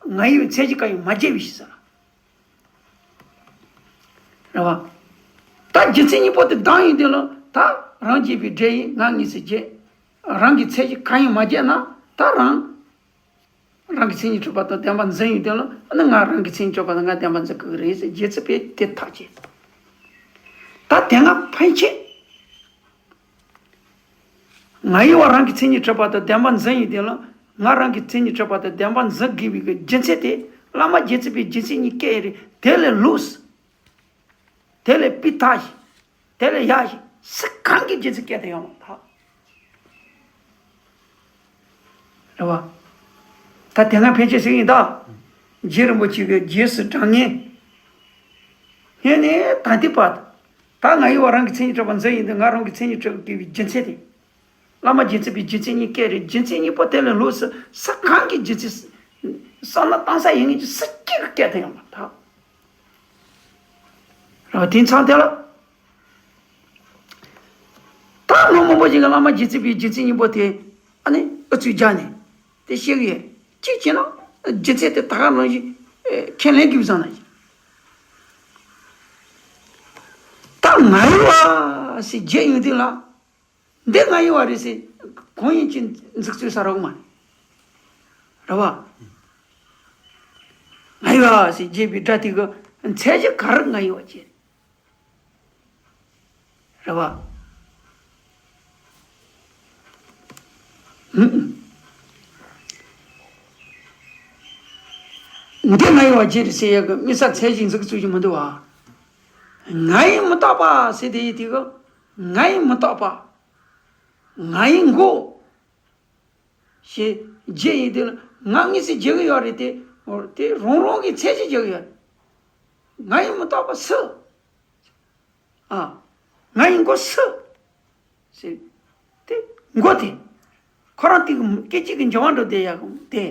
ང་ཡི་བའི་མཚན་གཞི་གང་ཡིན་མ་བརྗོད་པའི་ཕྱིར་ཟེར། རེད་བ། ད་རྒྱུ་མཚན་གཉིས་པོ་དེ་ལྡང་ཡོང་དུས་ལ་ད་རང་བརྗོད་པའི་སྒྲ་ཡིས་ང་དངོས་སུ་བརྗོད། རང་གི་མཚན་གཞི་གང་ཡིན་མ་བརྗོད་ན་ད་རང་། རང་གི་མཚན་ཉིད་གྲུབ་པ་དང་བདེན་པ་འཛིན་ཡོང་དུས་ལ་ཨ་ནི་ང་རང་གི་མཚན་ཉིད་གྲུབ་པ་དང་ང་བདེན་པ་འཛིན་དགོས་ཀྱི་རེད་ཟེར་རྗེ་བཙུན་པས་དེ་ཐག་བཅད། ད་དེ་སྔ་ཕན་ཆད། ང་ཡི་བ་རང་གི་མཚན་ཉིད་གྲུབ་པ་དང་བདེན་པ་འཛིན་ཡོང་དུས་ལ་ང་རང་གི་མཚན་ཉིད་གྲུབ་པ་དང་བདེན་པ་འཛིན་དགོས་པའི་གི་རྒྱུ་མཚན་དེ་བླ་མ་རྗེ་བཙུན་པའི་རྒྱུ་མཚན་གཉིས་སྐད་རེད་དེ་ལས་ལོགས། དེ་ལས་སྤུས་དག་ཞིག་དེ་ལས་ཡག་ཞིག་སུ་གང་གིས་རྗེ་བཙུན་སྐད་དུ་ཡོང་མ་ཐག་རེད་བ། ད་དེ་སྔ་ཕན་ཆད་ཟེར་གྱི་ཡིན་ད། རྗེ་རིན་པོ་ཆེ་གི་རྗེས་སུ་འབྲང་ངེས། ཡིན་ནའི་ད་ལྟའི་བར་དུ། ད་ང་ཡི་བ་རང་གི་མཚན་ཉིད་གྲུབ་པ་འཛིན་ཡིན་དུས་ང་རང་གི་མཚན་ཉིད་གྲུབ་དགོས་པའི་རྒྱུ་མཚན་དེ། བླ་མ་རྗེ་བཙུན་པའི་རྒྱུ་མཚན་གཉིས་ཀ་རེད། རྒྱུ་མཚན་གཉིས་པོ་དེ་ལས་ལོགས་སུ་ས་གང་གི་རྒྱུ་མཚན། བསམ་བློ་བཏང་ས་ཡིན་ངེས་ཀྱི་ས་གཅིག་གི་སྐད་དུ་ཡོང་བ་ད། རེད་བ། དེ་མཚམས་དེ་ལ། ད་མི་མང་པོ་ཞིག་གིས་བླ་མ་རྗེ་བཙུན་པའི་རྒྱུ་མཚན་གཉིས་པོ་དེ་ཨ་ནི་ཨུ་ཚུགས་རྒྱག་ནས་དེ་བཤད་གི་ཡོད། གཅིག་བྱས་ན་རྒྱུ་མཚན་དེ་ད་ག་རང་བཞིན་ཁས་ལེན་དགོས་བསམ་ན་ཡིན། ད་ང་ཡི་བ་ཟེར་བརྗོད་ཡོང་དུས་ལ། འདི་ང་ཡི་བ་རེད་ཟེར་གང་ཡིན་གྱི་འཛུགས་རྩོད་ས་རག་མ་རེད། རེད་བ། ང་ཡི་བ་ཟེར་བརྗོད་པའི་སྒྲ་དེ་གི་མཚན་གཞི་ག་རེ་ང་ཡི་བ་བྱེད། རེད་བ། ཧུམ། འདི་ང་ཡི་བ་བརྗོད་རེད་ཟེར་ཡག་གི་དམིགས་བསལ་མཚན་གཞི་འཛུགས་རྩོད་ཀྱི་མི་འདུག་བ། ང་ཡི་མི་རྟག་པ་ཟེར་དེ་ཡི་དེ་གི་ང་ཡི་མི་རྟག་པ། ང་ཡི་མགོ། ཞེས་བརྗོད་ཡིན་དུས་ལ་ང་དངོས་སུ་བརྗོད་ཀྱི་ཡོད་རེད་དེ། དེ་རང་རང་གི་མཚན་གཞི་བརྗོད་ཀྱི་ཡོད་རེད། ང་ཡི་མི་རྟག་པ་སུ། ཨ། ང་ཡི་མགོ་སུ། ཟེར། དེ་མགོ་དེ། ཁོ་རང་དེ་གི་སྐད་ཅིག་གི་འགྱུར་བ་འགྲོ་བསྡད་ཡག་གི་དེ།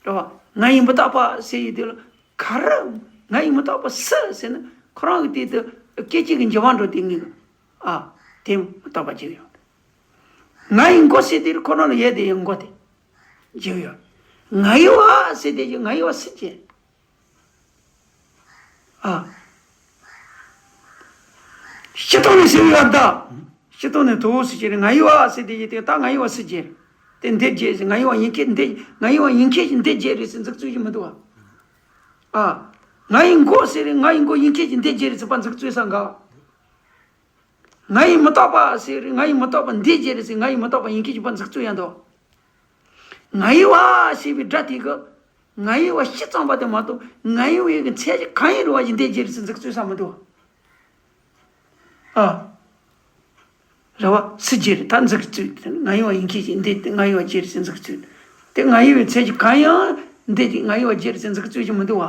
རེད་བ། ང་ཡི་མི་རྟག་པ་ཟེར་ཡི་དེ་ལ་ག་རེ། ང་ཡི་མི་རྟག་པ་སུ་ཟེར་ན་ཁོ་རང་གི་དེ་དེ་སྐད་ཅིག་གི་འགྱུར་བ་འགྲོ་དེ་ངེས་གི། ཨ། དེ་མི་རྟག་པ་ཅིག་ཡོད། ང་ཡི་མགོ་ཟེར་དེ་ཁོ་རང་ལ་ཡོད་དེ་ཡི་མགོ་དེ་ཅིག་ཡོད། ང་ཡི་བ་ཟེར་དེ་ཡི་ང་ཡི་བ་སུ་བྱེད། ཨ། སྤྱི་བཏང་ནས་ཟེར་བའི་བར་ད། སྤྱི་བཏང་ནས་དོ་ཟེར་གྱི་རེད། ང་ཡི་བ་ཟེར་དེ་ཡི་དེ་ད་ང་ཡི་བ་སུ་བྱེད། དེ་འདི་བྱེད་ཟེར། ང་ཡི་བ་ཡིན་མཁན་འདི། ང་ཡི་བ་ཡིན་མཁན་ཞིག་འདི་བྱེད་རེད་ཟེར་འཛུགས་རྩོད་ཀྱི་མི་འདུག་བ། ཨ། ང་ཡི་མགོ་ཟེར་རེད། ང་ཡི་མགོ་ཡིན་མཁན་ཞིག་འདི་བྱེད་རེད་ཟེར་པ་འཛུགས་རྩོད་ས་འགའ། ང་ཡི་མི་རྟག་པ་ཟེར་རེད། ང་ཡི་མི་རྟག་པ་འདི་བྱེད་རེད་ཟེར། ང་ཡི་མི་རྟག་པ་ཡིན་མཁན་ཞིག་པ་འཛུགས་རྩོད་ཡང་འདུག་ང་ཡི་བ་ཞེས་པའི་སྒྲ་དེ་གི། ང་ཡི་བ་སྤྱི་ཙམ་པ་དེ་མ་གཏོགས་ང་ཡི་བའི་གི་མཚན་གཞི་གང་ཡིན་རུང་བ་ཞིག་འདི་བྱེད་རེད་ཟེར་འཛུགས་རྩོད་ས་མི་འདུག་ཨ། རེད་བ། སུ་བྱེད་རེད་ད་འཛུགས་རྩོད་དེ། ང་ཡི་བ་ཡིན་མཁན་ཞིག་འདི་ང་ཡི་བ་བྱེད་རེད་ཟེར་འཛུགས་རྩོད། དེ་ང་ཡི་བའི་མཚན་གཞི་གང་ཡང་འདི་ང་ཡི་བ་བྱེད་རེད་ཟེར་འཛུགས་རྩོད་ཀྱི་མི་འདུག་བ།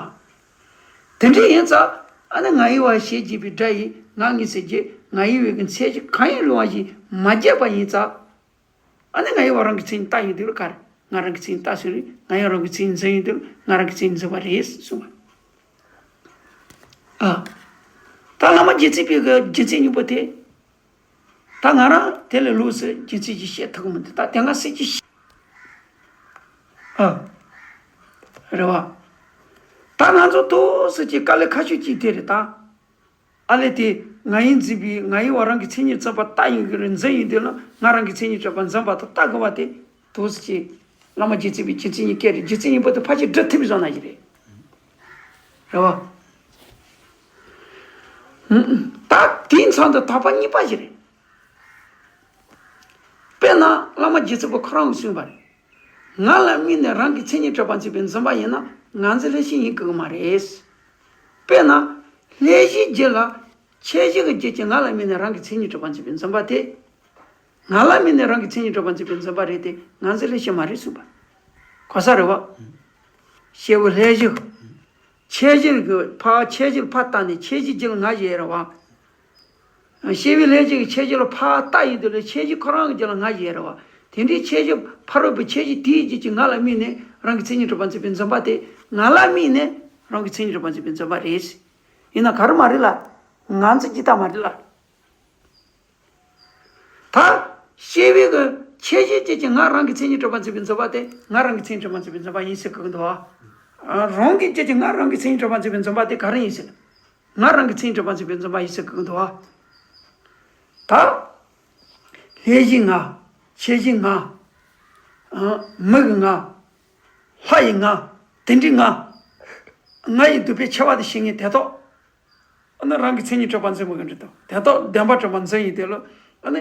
དེ་འདྲ་ཡིན་ཙང་ཨ་ནི་ང་ཡི་བ་ཞེས་བྱེད་པའི་སྒྲ་ཡིས་ང་དངོས་སུ་བརྗོད། ང་ཡི་བའི་གི་མཚན་གཞི་གང་ཡིན་རུང་བ་ཞིག་མ་བརྗོད་པ་ཡིན་ཙང་། ཨ་ནི་ང་ཡི་བ་རང་གི་མཚན་ཉིད་རྟག་ཡིན་དུས་ལ་ག་རེ། ང་རང་གི་མཚན་ཉིད་རྟག་ཟེར་རེད། ང་ཡི་རང་གི་མཚན་ཉིད་འཛིན་ཡིན་དུས་ལ་ང་རང་གི་མཚན་ཉིད་འཛིན་པ་རེད་གསུངས་པ། ཨ། ད་བླ་མ་རྗེ་བཙུན་པའི་གི་རྒྱུ་མཚན་གཉིས་པོ་དེ། ད་ང་རང་དེ་ལས་ལོགས་སུ་རྒྱུ་མཚན་ཅིག་བཤད་ཐུབ་ཀྱི་མི་འདུག་ད་དེ་སྔ་སྲིད་ཀྱི་ཤི། ཨ། རེད་བ། ད་ང་ཚོ་ཏོག་ཙམ་ཅིག་དཀའ་ལས་ཁག་ཤོས་ཅིག་དེ་རེད་ད། ཨ་ལས་དེ་ང་ཡིས་འཛིན་པའི་ང་ཡི་བ་རང་གི་མཚན་ཉིད་བརྩམས་པ་རྟག་ཡིན་གྱི་རེད། འཛིན་ཡིན་དུས་ལ་ང་རང་གི་མཚན་ཉིད་གྲུབ་པ་འཛིན་པ་དང་རྟག་དགོས་པ་དེ་དུས་སུ་ཅིག་བླ་མ་རྗེ་བཙུན་པའི་རྒྱུ་མཚན་གཉིས་ཀ་རེད། རྒྱུ་མཚན་གཉིས་པོ་དེ་ཕལ་ཆེར་སྒྲུབ་ཐུབ་པའི་བཟོ་ན་ཞིག་རེད། རེད་བ། ད་དེའི་མཚམས་དུ་དག་པ་གཉིས་པ་ཞིག་རེད། དཔེར་ན་བླ་མ་རྗེ་བཙུན་པ་ཁོ་རང་གིས་གསུངས་པ་རེད། ང་ལ་དམིགས་ནས་རང་གི་མཚན་ཉིད་གྲུབ་པར་འཛིན་པའི་འཛིན་པ་ཡིན་ན་ང་འཛིན་ལྷན་སྐྱེས་ཡིན་དགོས་ཀྱི་མ་རེད། དཔེར་ན། ལྷན་སྐྱེས་རྒྱུད་ལ་ཁྱད་གཞི་གི་རྒྱུད་ཀྱི་ང་ལ་དམིགས་ནས་རང་གི་མཚན་ཉིད་གྲུབ་པར་འཛིན་པའི་འཛིན་པ་དེ། ང་ལ་དམིགས་ནས་རང་གི་མཚན་ཉིད་གྲུབ་པར་འཛིན་པའི་འཛིན་པ་རེད་དེ་ང་འཛིན་ལྷན་སྐྱེས་མ་རེད་གསུངས་པ། གོ་ས་རེད་བ། སྐྱེས་བུ་ལྷན་སྐྱེས། ཁྱད་གཞིར་གྱི་ཕར་ཁྱད་གཞིར་ཕར་བལྟས་ནས་ཁྱད་གཞི་རྒྱུད་ལ་ང་ཞེས་རེད་བ། སྐྱེས་བུ་ལྷན་སྐྱེས་ཀྱི་ཁྱད་གཞི་ལ་ཕར་བལྟས་ཡོང་དུས་ལ་ཁྱད་གཞི་ཁོ་རང་གི་རྒྱུད་ལ་ང་ཞེས་རེད་བ། དེ་འདྲའི་ཁྱད་གཞི་ཕ་རོལ་པོའི་ཁྱད་གཞི་དེའི་རྒྱུད་ཀྱི་ང་ལ་དམིགས་ནས་རང་གི་མཚན་ཉིད་གྲུབ་པར་འཛིན་པའི་འཛིན་པ་དེ་ང་ལ་དམིགས་ནས་རང་གི་མཚན་ཉིད་གྲུབ་པར་འཛིན་པའི་འཛིན་པ་རེད། ཡིན་ན་ག་རེ་མ་རེད་ལ། ང་ཚོ་ཇི་ལྟ་མ་རེད་ལ། ད་སྐྱེས་བུ་གི་ཁྱད་གཞི་ཅན་གྱི་ང་རང་གི་མཚན་ཉིད་གྲུབ་པར་འཛིན་པའི་འཛིན་པ་དེ་ང་རང་གི་མཚན་ཉིད་གྲུབ་པར་འཛིན་པའི་འཛིན་པ་ཡིན་ཟེར་གི་འདུག་ཨ། རང་གི་རྒྱུད་ཀྱི་ང་རང་གི་མཚན་ཉིད་གྲུབ་པར་འཛིན་པའི་འཛིན་པ་དེ་ག་རེ་ཡིན་ཟེར། ང་རང་གི་མཚན་ཉིད་གྲུབ་པར་འཛིན་པའི་འཛིན་པ་ཡིན་ཟེར་གི་འདུག་ཨ། ད། ལྷན་སྐྱེས་ང་། ཁྱད་གཞི་ང་། ཨ། མིག་གི་ང་། ལྷ་ཡི་ང་། དེ་འདྲའི་ང་། ང་ཡི་སྡུག་པའི་ཆེ་བ་དེ་ཤེས་ངེས་དེ་ཐོག་ཨ་ནི་རང་གི་མཚན་ཉིད་གྲུབ་པར་འཛིན་པ་གི་འདྲི་དང་དེ་དག་བདེན་པར་གྲུབ་པར་འཛིན་ཡིན་དེ་ལ་ཨ་ནི་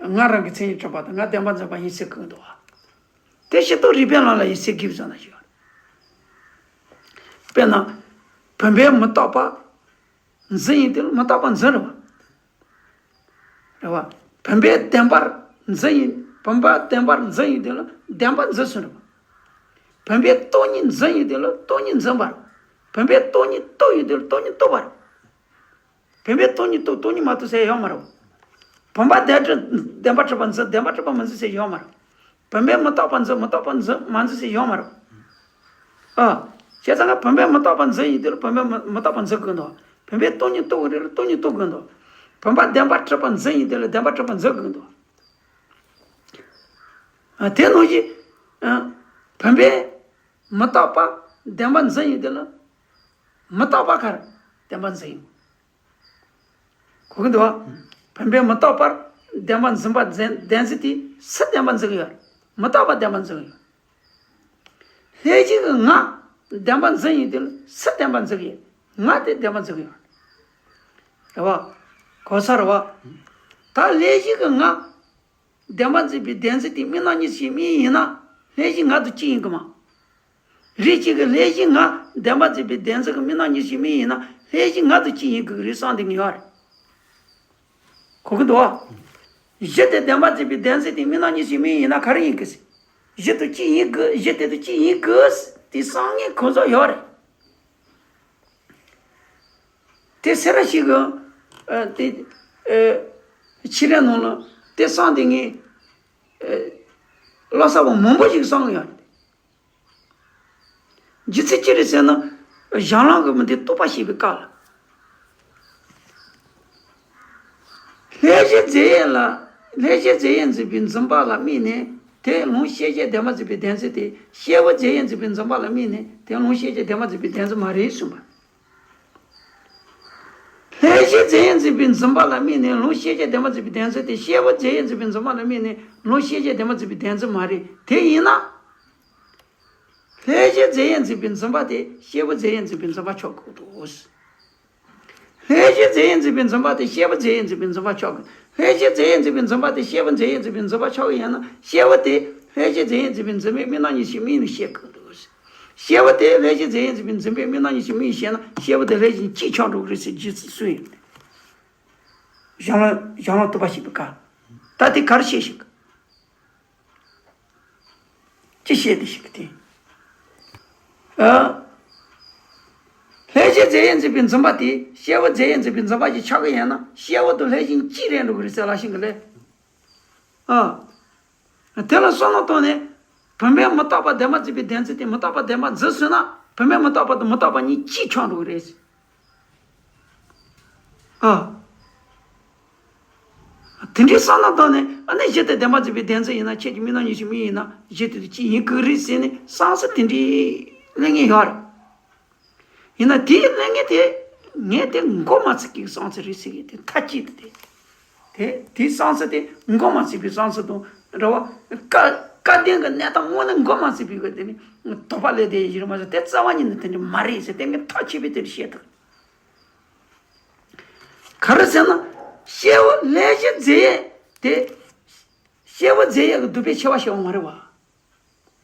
ང་རང་གི་མཚན་ཉིད་གྲུབ་པ་དང་ང་བདེན་པར་འཛིན་པ་ཡིན་ཟེར་གི་འདུག་བ། དེ་ཤེས་རྟོགས་རིགས་པའི་ལམ་ལ་ཡིན་ཟེར་གི་བཟོ་ན་ཞིག་དཔེར་ན། བུམ་པའི་མི་རྟག་པ་འཛིན་ཡིན་དེ་ལ་མི་རྟག་པ་འཛིན་རེད་བ། རེད་བ། བུམ་པའི་བདེན་པར་འཛིན་ཡིན། བུམ་པ་བདེན་པར་འཛིན་ཡིན་དེ་ལ་བདེན་པ་འཛིན་ཟེར་རེད་བ། བུམ་པའི་སྟོང་ཉིད་འཛིན་ཡིན་དེ་ལ་སྟོང་ཉིད་འཛིན་པར། བུམ་པའི་སྟོང་ཉིད་རྟོགས་ཡིན་དེ་ལ་སྟོང་ཉིད་རྟོགས་པར། བུམ་པས་སྟོང་ཉིད་རྟོགས། སྟོང་ཉིད་མ་རྟོགས་ཟེར་ཡོད་མ་རེད། བུམ་པ་བདེན་བདེན་པར་གྲུབ་པ་འཛིན། བདེན་པར་གྲུབ་པ་མི་འཛིན་ཟེར་ཡོད་མ་རེད། བུམ་པས་མི་རྟོགས་པ་འཛིན། མི་རྟོགས་པ་འཛིན་མ་འཛིན་ཟེར་ཡོད་མ་རེད། ཨ། བྱས་ཙང་ང་བུམ་པས་མི་རྟོགས་པ་འཛིན་ཡིན་དུས་ལ་བུམ་པས་མི་མི་རྟོགས་པ་འཛིན་དགོས་འདུག་བུམ་པས་སྟོང་ཉིད་རྟོགས་དགོས་རེད་ལ་སྟོང་ཉིད་རྟོགས་དགོས་འདུག་བུམ་པ་བདེན་པར་གྲུབ་པ་འཛིན་ཡིན་དུས་ལ་བདེན་པར་གྲུབ་པ་འཛིན་དགོས་འདུག་ཨ། དེ་ནང་བཞིན། ཨ། བུམ་པས་མི་རྟོགས་པ་བདེན་པ་འཛིན་ཡིན་དུས་ལ་མི་རྟོགས་པ་ག་རེ་བདེན་པ་འཛིན་ཡིན། གོ་གི་འདུག་བ། བུམ་པས་མི་རྟོགས་པར་བདེན་པར་འཛིན་པ་བདེན་བདེན་འཛིན་དེ་སུ་བདེན་པར་འཛིན་གི་ཡོད་རེད། མི་རྟོགས་པ་བདེན་པར་འཛིན་གི་ཡོད། ལྷན་ཅིག་གི་ང་བདེན་པར་འཛིན་ཡིན་དུས་ལ་སུ་བདེན་པར་འཛིན་གི་ཡོད། ང་དེ་བདེན་པར་འཛིན་གི་ཡོད་རེད་བ། གོ་ས་རེད་བ། ད་ལྷན་ཅིག་གི་ང་བདེན་པར་འཛིན་པའི་བདེན་འཛིན་དེ་དམིགས་རྣམ་གཉིས་སུ་ཞིག་དམིགས་ཡིན་ན་ལྷན་ཅིག་ང་དང་གཅིག་ཡིན་གི་མ། རེ་གཅིག་གི་ལྷན་ཅིག་ང་བདེན་པར་འཛིན་པའི་བདེན་འཛིན་གྱི་དམིགས་རྣམ་གཉིས་སུ་ཞིག་དམིགས་ཡིན་ན་ལྷན་ཅིག་ང་དང་གཅིག་ཡིན་དགོས་ཀྱི་རེད་བསམ་བསྡད་མཁན་ཡོད་རེད། གོ་གི་འདུག་བ། གཞི་དེ་བདེན་པར་འཛིན་པའི་བདེན་འཛིན་དེ་དམིགས་རྣམ་གཉིས་སུ་ཞིག་དམིགས་ཡིན་ན་ག་རེ་ཡིན་དགོས་ཟེར། གཞི་དང་གཅིག་ཡིན་དགོས། གཞི་དེ་དང་གཅིག་ཡིན་དགོས་དེ་བསམ་མཁན་གང་ཟག་ཡོད་རེད། དེ་སེ་ར་ཞིག་གི་ཨ་དེ་ཨ་ཕྱི་རབས་ནང་ལ་དེ་བསམ་བསྡད་མཁན་ཨ་བློ་གསར་པ་མང་པོ་ཞིག་བསམ་གི་ཡོད་རེད། རྒྱུ་མཚན་ཅི་རེད་ཟེར་ན། གཞན་ལམ་གྱི་མི་དེ་རྟོགས་པ་ཞེས་པའི་སྐབས་ལ། ལྷན་སྐྱེས་རྫས་ཡོད་ལ། ལྷན་སྐྱེས་རྫས་ཡོད་འཛིན་པའི་འཛིན་པ་ལ་དམིགས་ནས་དེ་ལོངས་སྐྱེད་བྱེད་བདེན་པར་འཛིན་པའི་བདེན་འཛིན་དེ་སྐྱེས་བུ་རྫས་ཡོད་འཛིན་པའི་འཛིན་པ་ལ་དམིགས་ནས་དེ་ལོངས་སྐྱེད་བྱེད་བདེན་པར་འཛིན་པའི་བདེན་འཛིན་མ་རེད་གསུངས་པ། ལྷན་སྐྱེས་རྫས་ཡོད་འཛིན་པའི་འཛིན་པ་ལ་དམིགས་ནས་ལོངས་སྐྱེད་བྱེད་བདེན་པར་འཛིན་པའི་བདེན་འཛིན་དེ་སྐྱེས་བུ་རྫས་ཡོད་འཛིན་པའི་འཛིན་པ་ལ་དམིགས་ནས་ལོངས་སྐྱེད་བྱེད་བདེན་པར་འཛིན་པའི་བདེན་འཛིན་མ་རེད། དེ་ཡིན་ན། ལྷན་སྐྱེས་རྫས་ཡོད་འཛིན་པའི་འཛིན་པ་དེ་སྐྱེས་བུ་རྫས་ཡོད་འཛིན་པའི་འཛིན་པ་ཆགས་དགོས་འདུག་ལྷན་སྐྱེས་རྫས་ཡོད་འཛིན་པའི་འཛིན་པ་དེ་སྐྱེས་བུ་རྫས་ཡོད་འཛིན་པའི་འཛིན་པ་ཆགས་དགོས། ལྷན་སྐྱེས་རྫས་ཡོད་འཛིན་པའི་འཛིན་པ་དེ་སྐྱེས་བུ་རྫས་ཡོད་འཛིན་པའི་འཛིན་པ་ཆགས་ཀྱི་ཡོད་ན་སྐྱེས་བུ་དེ་ལྷན་སྐྱེས་རྫས་ཡོད་འཛིན་པའི་འཛིན་པའི་དམིགས་རྣམ་གཉིས་སུ་དམིགས་ནས་སྐྱེ་དགོས་འདུག་སྐྱེས་བུ་དེ་ལྷན་སྐྱེས་རྫས་ཡོད་འཛིན་པའི་འཛིན་པའི་དམིགས་རྣམ་གཉིས་སུ་དམིགས་ནས་སྐྱེ་ན་སྐྱེས་བུ་དེ་ལྷན་ཅིག་གཅིག་ཆགས་འགྲོ་གི་རེད་ཟེར་རྒྱུ་མཚན་གསུངས་ཡོད། གཞན་ལམ་གཞན་ལམ་རྟོགས་པ་ཞེས་པའི་སྐབས། ད་དེ་ག་རེ་བཤད་ཤིག་ཅི་བཤད་དེ་ཞིག་དེ། ཨ། ལྷན་སྐྱེས་རྫས་ཡོད་འཛིན་པའི་འཛིན་པ་དེ་སྐྱེས་བུ་རྫས་ཡོད་འཛིན་པའི་འཛིན་པ་ཞིག་ཆགས་ཀྱི་ཡོད་ན་སྐྱེས་བུ་དང་ལྷན་ཅིག་གཅིག་རེད་འགྲོ་གི་རེད་ཟེར་ལབ་ཤེས་ཀྱི་ལས། ཨ། དེ་ལ་བསམ་བློ་བཏང་ནས་བུམ་པས་མི་རྟོགས་པ་བདེན་པར་འཛིན་པའི་བདེན་འཛིན་དེ་མི་རྟོགས་པ་བདེན་པར་འཛིན་ཟེར་ན་བུམ་པས་མི་རྟོགས་པ་དང་མི་རྟོགས་པ་གཉིས་གཅིག་ཆགས་འགྲོ་གི་རེད། ཨ། དེ་འདྲའི་བསམ་བློ་བཏང་ནས་ཨ་ནི་གཞི་དེ་བདེན་པར་འཛིན་པའི་བདེན་འཛིན་ཡིན་ན་ཁྱེད་ཀྱི་དམིགས་རྣམ་གཉིས་སུ་དམིགས་ཡིན་ན་གཞི་དེ་དང་གཅིག་ཡིན་དགོས་རེད་ཟེར་ནས་བསམ་ཚུལ་དེ་འདྲའི་གླེང་མཁན་ཡོད་རེད། ཡིན་ན་དེའི་གླེང་མཁན་དེ་ངས་དེ་མགོ་མ་ཚོས་ཀྱི་བསམ་ཚུལ་རེད་ཟེར་མཁན་དེ་མཐའ་གཅིག་ཏུ་དེ། དེ་དེའི་བསམ་ཚུལ་དེ་མགོ་མ་ཚོས་པའི་བསམ་ཚུལ་དང་རེད་བ། སྐལ་སྐལ་ལྡན་གྱི་གནས་སྟངས་དངོས་གནས་མགོ་མ་ཚོས་པའི་གི་དེ་ནི་དོགས་པ་སླེབས་བསྡད་ཡིན་རེད་མ་གཏོགས་དེ་རྩ་བ་ཉིད་ནས་དེ་འདྲ་མ་རེད་ཟེར་དེ་ངས་ཐག་ཆོད་པའི་དེ་འདྲ་བཤད་ཐུབ། ག་རེ་ཟེར་ན། སྐྱེས་བུ་ལྷན་སྐྱེས་རྫས་ཡོད་དེ། སྐྱེས་བུ་རྫས་ཡོད་ཀྱི་སྡུག་པའི་ཆེ་བ་ཤེས་པ་མ་རེད་བ།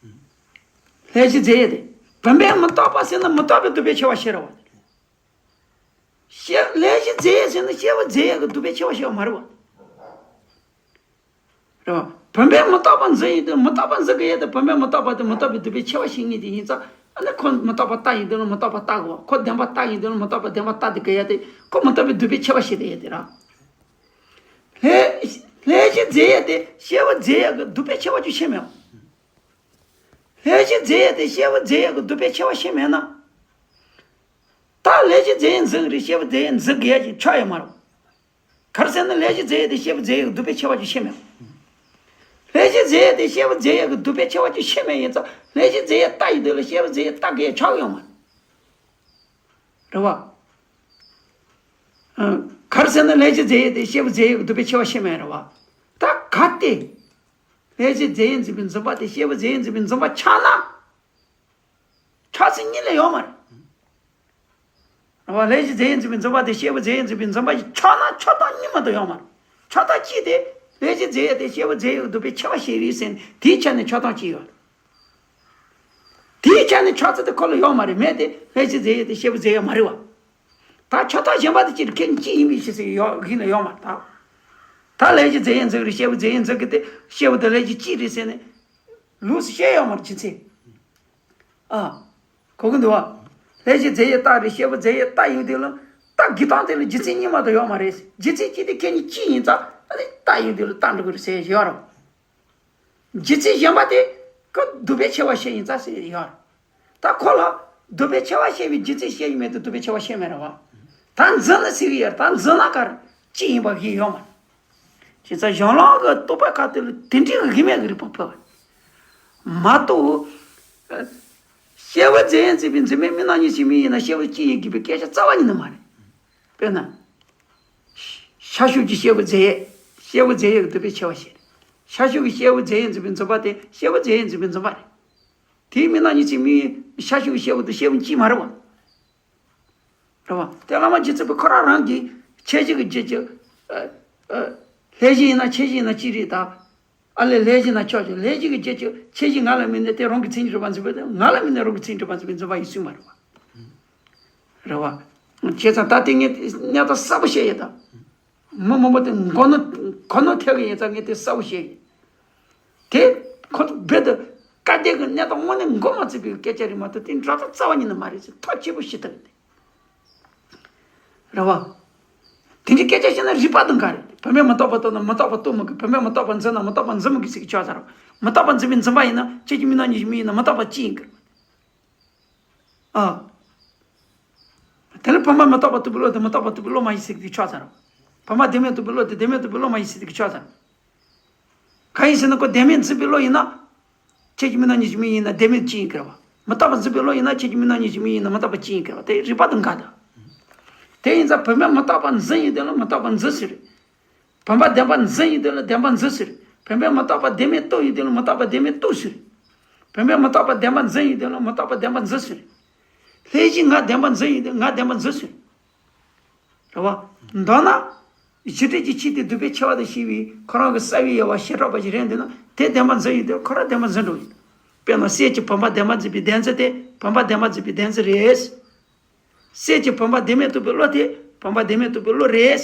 ལྷན་སྐྱེས་རྫས་ཡོད་དེ། བུམ་པས་མི་རྟོགས་པ་ཟེར་ན་མི་རྟོགས་པའི་སྡུག་པའི་ཆེ་བ་ཤེས་རེད་བ། སྐྱེས་ལྷན་སྐྱེས་རྫས་ཡོད་ཟེར་ན་སྐྱེས་བུ་རྫས་ཡོད་ཀྱི་སྡུག་པའི་ཆེ་བ་ཤེས་པ་མ་རེད་བ། རེད་བ། བུམ་པས་མི་རྟོགས་པ་འཛིན་ཡིན་དུས་མི་རྟོགས་པ་འཛིན་གྱི་ཡོད་དེ་བུམ་པས་མི་རྟོགས་པ་དེ་མི་རྟོགས་པའི་སྡུག་པའི་ཆེ་བ་ཤེས་ངེས་དེ་ཡིན་ཙང་ཨ་ནི་ཁོ་མི་རྟོགས་པ་རྟགས་ཡིན་དུས་ལ་མི་རྟོགས་པ་རྟགས་དགོས་བ། ཁོ་བདེན་པ་རྟགས་ཡིན་དུས་ལ་མི་རྟོགས་པ་བདེན་པ་རྟགས་དེ་གི་ཡོད་དེ་ཁོ་མི་རྟོགས་པའི་སྡུག་པའི་ཆེ་བ་ཤེས་དེ་ཡོད་དེ་ར། ལྷན་ལྷན་སྐྱེས་རྫས་ཡོད་དེ་སྐྱེས་བུ་རྫས་ཡོད་ཀྱི་སྡུག་པའི་ཆེ་བ་ཅུང་ཤེས་མེད་བ། ལྷན་སྐྱེས་རྫས་ཡོད་དེ་སྐྱེས་བུ་རྫས་ཡོད་ཀྱི་སྡུག་པའི་ཆེ་བ་ཤེས་མེད་ན། ད་ལྷན་སྐྱེས་རྫས་ཡོད་འཛིན་གྱི་རེད་སྐྱེས་བུ་རྫས་ཡོད་འཛིན་དགོས་ཡ་ཅིག་ཆགས་ཡོད་མ་རེད། ག་རེ་ཟེར་ན་ལྷན་སྐྱེས་རྫས་ཡོད་དེ་སྐྱེས་བུ་རྫས་ཡོད་ཀྱི་སྡུག་པའི་ཆེ་བ་ཅུང་ཤེས་མེད། ལྷན་སྐྱེས་རྫས་ཡོད་དེ་སྐྱེས་བུ་རྫས་ཡོད་ཀྱི་སྡུག་པའི་ཆེ་བ་ཅུང་ཤེས་མེད་ཡིན་ཙང་ལྷན་སྐྱེས་རྫས་ཡོད་རྟགས་ཡིན་དུས་ལ་སྐྱེས་བུ་རྫས་ཡོད་རྟགས་དགོས་ཡ་ཆགས་ཡོད་མ་རེད། རེད་བ། ཨ། ག་རེ་ཟེར་ན་ལྷན་སྐྱེས་རྫས་ཡོད་དེ་སྐྱེས་བུ་རྫས་ཡོད་ཀྱི་སྡུག་པའི་ཆེ་བ་ཤེས་མེད་རེད་བ། ད་གལ་ཏེ། ལྷན་སྐྱེས་རྫས་ཡོད་འཛིན་པའི་འཛིན་པ་དེ་སྐྱེས་བུ་རྫས་ཡོད་འཛིན་པའི་འཛིན་པ་ཆགས་ན། ཆགས་ཚུལ་གཉིས་ལས་ཡོད་མ་རེད། རེད་བ། ལྷན་སྐྱེས་རྫས་ཡོད་འཛིན་པའི་འཛིན་པ་དེ་སྐྱེས་བུ་རྫས་ཡོད་འཛིན་པའི་འཛིན་པ་ཞིག་ཆགས་ན་ཆགས་སྟངས་གཉིས་མ་གཏོགས་ཡོད་མ་རེད། ཆགས་སྟངས་གཅིག་དེ་ལྷན་སྐྱེས་རྫས་ཡོད་དེ་སྐྱེས་བུ་རྫས་ཡོད་ཀྱི་སྡུག་པའི་ཆེ་བ་ཤེས་རེད་ཟེར་ནས་དེའི་ཆ་ནས་ཆགས་སྟངས་གཅིག་ཡོད་རེད། དེའི་ཆ་ནས་ཆགས་ཚུལ་དེ་ཁོ་ལ་ཡོད་མ་རེད། མེད་དེ་ལྷན་སྐྱེས་རྫས་ཡོད་དེ་སྐྱེས་བུ་རྫས་ཡོད་མ་རེད་བ། ད་ཆགས་སྟངས་གཞན་པ་དེ་སྤྱིར་ཁྱེད་གཅིག་ཡིན་པའི་ཕྱིར་ཟེར་ཡོད་ཡིན་ན་ཡོད་མ་རེད་ད། ད་ལྷན་སྐྱེས་རྫས་ཡོད་འཛིན་གྱི་རེད་སྐྱེས་བུ་རྫས་ཡོད་འཛིན་གྱི་དེ་སྐྱེས་བུ་དང་ལྷན་སྐྱེས་གཅིག་རེད་ཟེར་ནས་ལུགས་སུ་བཤད་ཡོད་མ་རེད་རྒྱུ་མཚན། ཨ། གོ་གི་འདུག་བ། ལྷན་སྐྱེས་རྫས་ཡོད་རྟགས་རེད་སྐྱེས་བུ་རྫས་ཡོད་རྟགས་ཡིན་དུས་ལ་རྟགས་ ད་དགེ་དང་དེ་ལ་རྒྱུ་མཚན་གཉིས་མ་གཏོགས་ཡོད་མ་རེད། རྒྱུ་མཚན་གཅིག་དེ་ཁྱེད་གཉིས་གཅིག་ཡིན་ཙང་ཨ་ནི་རྟགས་ཡིན་དུས་ལ་རྟགས་འགྲོ་གི་རེད་ཟེར་ཡོད་རེད། རྒྱུ་མཚན་གཞན་པ་དེ་ཀ་སྡུག་པའི་ཆེ་བ་བཤད་ཡིན་ཙང་ཟེར་ཡོད་རེད། ད་ཁོ་ལ་སྡུག་པའི་ཆེ་བ་བཤད་པའི་རྒྱུ་མཚན་བཤད་ཡིན་མེད་དུ་སྡུག་པའི་ཆེ་བ་བཤད་མེད་རེད་བ། ད་འཛིན་ལ་ཟེར་གི་ཡོད་རེད། ད་འཛིན་ལ་གར་གཅིག་ཡིན་པ་བཞིན་ཡོད་མ་རེད། བྱས་ཙང་གཞན་ལུགས་ཀྱི་རྟོག་པ་ཁ་ཐུག་ལ་དེ་འདྲའི་གི་གཞི་མེད་ཀྱི་རིགས་པ་ཕུལ་བ་མ་གཏོགས། ཤེས་པ་རྫས་ཡོད་འཛིན་པའི་འཛིན་མེད་མི་རྣམས་ཉིད་ཀྱི་མི་ཡིན་ན་ཤེས་པ་གཅིག་ཡིན་དགོས་པའི་སྐད་ཆ་རྩ་བ་ཉིད་ནས་མ་རེད། དཔེར་ན། ཤར་ཕྱོགས་ཀྱི་ཤེས་པ་རྫས་ཡོད། ཤེས་པ་རྫས་ཡོད་ཀྱི་སྡུག་པའི་ཆེ་བ་བཤད། ཤར་ཕྱོགས་ཀྱི་ཤེས་པ་རྫས་ཡོད་འཛིན་པའི་འཛིན་པ་དེ་ཤེས་པ་རྫས་ཡོད་འཛིན་པའི་འཛིན་པ་རེད། དེའི་མི་རྣམས་ཉིད་ཀྱི་མི་ཡིན་ཤར་ཕྱོགས་ཀྱི་ཤེས་པ་དང་ཤེས་པ་གཅིག་མ་རེད་བ། རེད་བ། དེ་བླ་མ་རྗེ་བཙུན་པས་ཁོ་རང་རང་གི་ཁྱད་གཞི་གི་རྗེས་ཀྱི། ཨ། ཨ། ལྷས་བཞིན་ཡིན་ན་ཁྱད་གཞི་ཡིན་ན་གཅིག་རེད་ད། ཨ་ལས་ལྷས་བཞིན་ན་ཆོག་ཅིང་ལྷས་བཞིན་གྱི་རྗེས་ཀྱི་ཁྱད་གཞི་ང་ལ་དམིགས་ནས་དེ་རང་གི་མཚན་ཉིད་རིག་པ་འཛིན་པ་དེ་ང་ལ་དམིགས་ནས་རང་གི་མཚན་ཉིད་རིག་པ་འཛིན་པའི་འཛིན་པ་ཡིན་ཚུལ་མ་རེད་བ། རེད་བ། བྱས་ཙང་ད་དེ་ངས་གནས་སྟངས་གསལ་པོ་བཤད་ཡོད་ད། མི་མང་པོ་དེ་མགོ་ནོར་གོ་ནོར་ཐེབས་ཀྱི་ཡིན་ཙང་ངས་དེ་གསལ་པོ་བཤད་ཡོད། དེ་ཁོ་ཚོ་རྦད་དེ་སྐལ་ལྡན་གྱི་གནས་སྟངས་དངོས་གནས་མགོ་མ་ཚོས་པའི་སྐད་ཆ་རེད་མ་གཏོགས་དེ་འགྲོ་སྟངས་རྩ་བ་ཉིད་ནས་མ་རེད་ཟེར་ཐག་ཆོད་པོ་ཞུ་ཐུབ་ཡོད་དེ། རེད་བ། དེ་འདྲའི་སྐད་ཆ་བཤད་ན་རིགས་པ་དང་འགལ་རེད། བུད་མེད་མི་རྟག་པ་རྟོགས་ན་མི་རྟག་པ་རྟོགས་མི་དགོས། བུད་མེད་མི་རྟག་པ་འཛིན་ན་མི་རྟག་པ་འཛིན་མི་དགོས་ཟེར་གྱི་ཆོག་ས་རེད། མི་རྟག་པ་འཛིན་པའི་འཛིན་པ་ཡིན་ན་ཁྱེད་ཀྱི་མི་རྣམས་ཉིད་ཀྱི་མི་ཡིན་ན་མི་རྟག་པ་གཅིག་ཡིན་དགོས། ཨ། དེ་ནི་བུམ་པ་མི་རྟག་པ་རྟོགས་པའི་བློ་དེ་མི་རྟག་པ་རྟོགས་པའི་བློ་མ་ཡིན་ཟེར་གྱི་ཆོག་ས་རེད། བུམ་པ་བདེན་མེད་རྟོགས་པའི་བློ་དེ་བདེན་མེད་རྟོགས་པའི་བློ་མ་ཡིན་ཟེར་གྱི་ཆོག་ས་རེད། གང་ཡིན་ཟེར་ན་ཁོ་བདེན་མེད་འཛིན་པའི་བློ་ཡིན་ན། ཁྱེད་ཀྱི་མི་རྣམས་ཉིད་ཀྱི་མི་ཡིན་ན་བདེན་མེད་གཅིག་ཡིན་དགོས་རེད་བ། མི་རྟག་པ་འཛིན་པའི་བློ་ཡིན་ན་ཁྱེད་ཀྱི་མི་རྣམས་ཉིད་ཀྱི་མི་ཡིན་ན་མི་རྟག་པ་གཅིག་ཡིན་དགོས་རེད་བ། དེ་རིགས་པ་དང་འགལ་ད། དེ་ཡིན་ཙང་བུམ་པ་མི་རྟག་པ་འཛིན་ཡོང་དུས་ལ་མི་རྟག་པ་འཛིན་ཟེར། བུམ་པ་བདེན་པ་འཛིན་ཡོང་དུས་ལ་བདེན་པ་འཛིན་ཟེར། བུམ་པས་མི་རྟག་པ་བདེན་མེད་རྟོགས་ཡོང་དུས་ལ་མི་རྟག་པ་བདེན་མེད་རྟོགས་ཟེར། བུམ་པས་མི་རྟག་པ་བདེན་པ་འཛིན་ཡོང་དུས་ལ་མི་རྟག་པ་བདེན་པ་འཛིན་ཟེར། ལྷས་བཞིན་ང་བདེན་པ་འཛིན་ཡོང་དུས་ང་བདེན་པ་འཛིན་ཟེར། རེད་བ། མདོར་ན། གཞི་འབྲས་ཀྱི་ཆོས་དེ་སྡུག་པའི་ཆེ་བ་དང་ཞེས་པའི་ཁོ་རང་གི་གསལ་བའི་དབྱེ་བ་བྱེ་བྲག་པ་ཞིག་རེད་འདུག་ན་དེ་བདེན་པ་འཛིན་ཡོང་དུས་ཁོ་རང་བདེན་པ་འཛིན་འགྲོ་ཡིན། དཔེར་ན་གསེར་གྱི་བུམ་པ་བདེན་པ་འཛིན་པའི་བདེན་རྫུན་དེ་བུམ་པ་བདེན་པ་འཛིན་པའི་བདེན་རྫུན་རེད། གསེར་གྱི་བུམ་པ་བདེན་མེད་རྟོགས་པའི་བློ་དེ་བུམ་པ་བདེན་མེད་རྟོགས་པའི་བློ་རེད།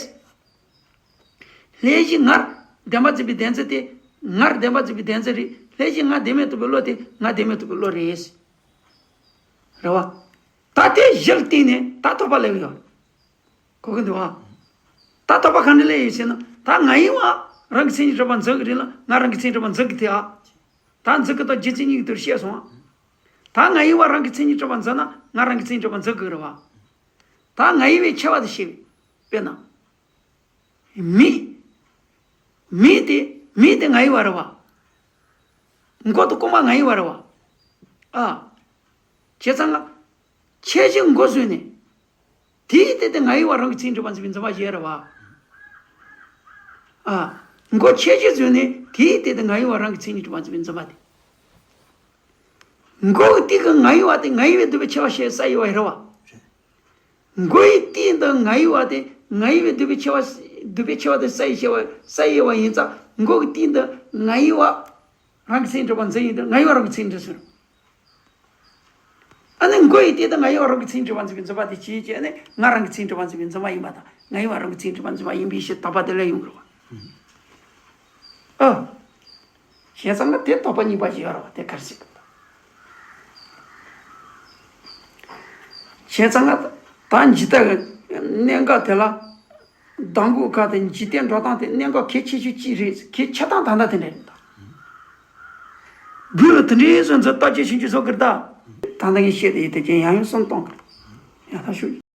ལྷས་བཞིན་ངར་བདེན་པ་འཛིན་པའི་བདེན་རྫུན་དེ་ངར་བདེན་པ་འཛིན་པའི་བདེན་རྫུན་རེད། ལྷས་བཞིན་ང་བདེན་མེད་རྟོགས་པའི་བློ་དེ་ང་བདེན་མེད་རྟོགས་པའི་བློ་རེད། རེད་བ། ད་དེ་གཞིར་བརྟེན་ནས་ད་ཐོབ་པ་སླེབས་ཡོད། གོ་གི་འདུག་བ། ད་ཐོབ་པ་ག་འདྲ་སླེབས་ཡོད་ཟེར་ན་ད་ང་ཡིན་བ་རང་གི་མཚན་ཉིད་རིག་པ་འཛིན་གི་རེད་ལ་ང་རང་གི་མཚན་ཉིད་རིག་པ་འཛིན་གི་དེ་ཨ། ད་འཛིན་གི་དང་རྒྱུ་མཚན་གཉིས་ཀྱི་དོན་བཤད་སོང་ཨ། ད་ང་ཡིན་བ་རང་གི་མཚན་ཉིད་རིག་པ་འཛིན་ན་ང་རང་གི་མཚན་ཉིད་རིག་པ་འཛིན་གི་རེད་བ། ད་ང་ཡིན་བའི་ཆེ་བ་དེ་ཤེས། དཔེར་ན། མི། མི་དེ་མི་དེ་ང་ཡིན་བ་རེད་བ། མགོ་དང་རྐང་པ་ང་ཡིན་བ་རེད་བ། ཨ། བྱས་ཙང་ང་། ཁྱད་གཞི་མགོ་བཟུང་ནས། དེའི་སྟེང་དུ་ང་ཡིན་བ་རང་གི་མཚན་ཉིད་རིག་པ་འཛིན་པའི་འཛིན་པ་ཞིག་རེད་བ། ཨ། མགོ་ཁྱད་གཞི་བཟུང་ནས་དེའི་སྟེང་དུ་ང་ཡིན་བ་རང་གི་མཚན་ཉིད་རིག་པ་འཛིན་པའི་འཛིན་པ་དེ། མགོ་གི་སྟེང་གི་ང་ཡིན་བ་དེ་ང་ཡིན་བའི་སྡུག་པའི་ཆེ་བ་ཞེས་ས་ཡི་བ་རེད་བ། མགོ་ཡི་སྟེང་དུ་ང་ཡི་བ་དེ་ང་ཡི་བའི་སྡུག་པའི་ཆེ་བ། སྡུག་པའི་ཆེ་བ་དེ་ས་ཡི་ཆེ་བ་ས་ཡི་བ་ཡིན་ཙང་མགོ་གི་སྟེང་དུ་ང་ཡི་བ་རང་གི་མཚན་ཉིད་རིག་པ་འཛིན་ཡིན་དུས་ང་ཡི་བ་རང་གི་མཚན་ཉིད་འཛིན་ཟེར། ཨ་ནི་མགོ་ཡི་སྟེང་དུ་ང་ཡི་བ་རང་གི་མཚན་ཉིད་རིག་པ་འཛིན་པའི་འཛིན་པ་དེ་ཅི་ཡིན་ཅེ་ཨ་ནི་ང་རང་གི་མཚན་ཉིད་རིག་པ་འཛིན་པའི་འཛིན་པ་ཡིན་པ་དང་ང་ཡི་བ་རང་གི་མཚན་ཉིད་རིག་པ་འཛིན་པ་ཡིན་པའི་ཕྱིར་དོགས་པ་དེ་ལས་ཡོང་གི་རེད་བ། ཨ། བྱས་ཙང་ང་དེ་དོགས་པ་གཉིས་པ་ཞིག་ཡོད་རེད་བ་དེ་ག་རེ་ཟེར་གི་འདུག་བྱས་ཙང་ང་ད་འཇིག་ལྟ་གི་གནད་འགག་དེ་ལ་གདམས་ངག་ཁག་དེ་འཇིག་རྟེན་འགྲོ་སྟངས་དེ་གནད་འགག་གལ་ཆེ་ཤོས་གཅིག་རེད། གལ་ཆེ་སྟངས་ད་ལྟ་དེ་འདྲ་རེད་ད། རྒྱུད་ལ་དེ་འདྲའི་བཟོ་འཛིན་ལྟ་ཅི་ཤེས་ཀྱི་བཟོ་གི་རེད་ད། ད་ལྟ་ངས་བཤད་དེ་ཡིན་དེ་ཀྱང་ཡང་ཡང་སེམས་གཏོང་གི་རེད། ཡང་ད་ཤུགས།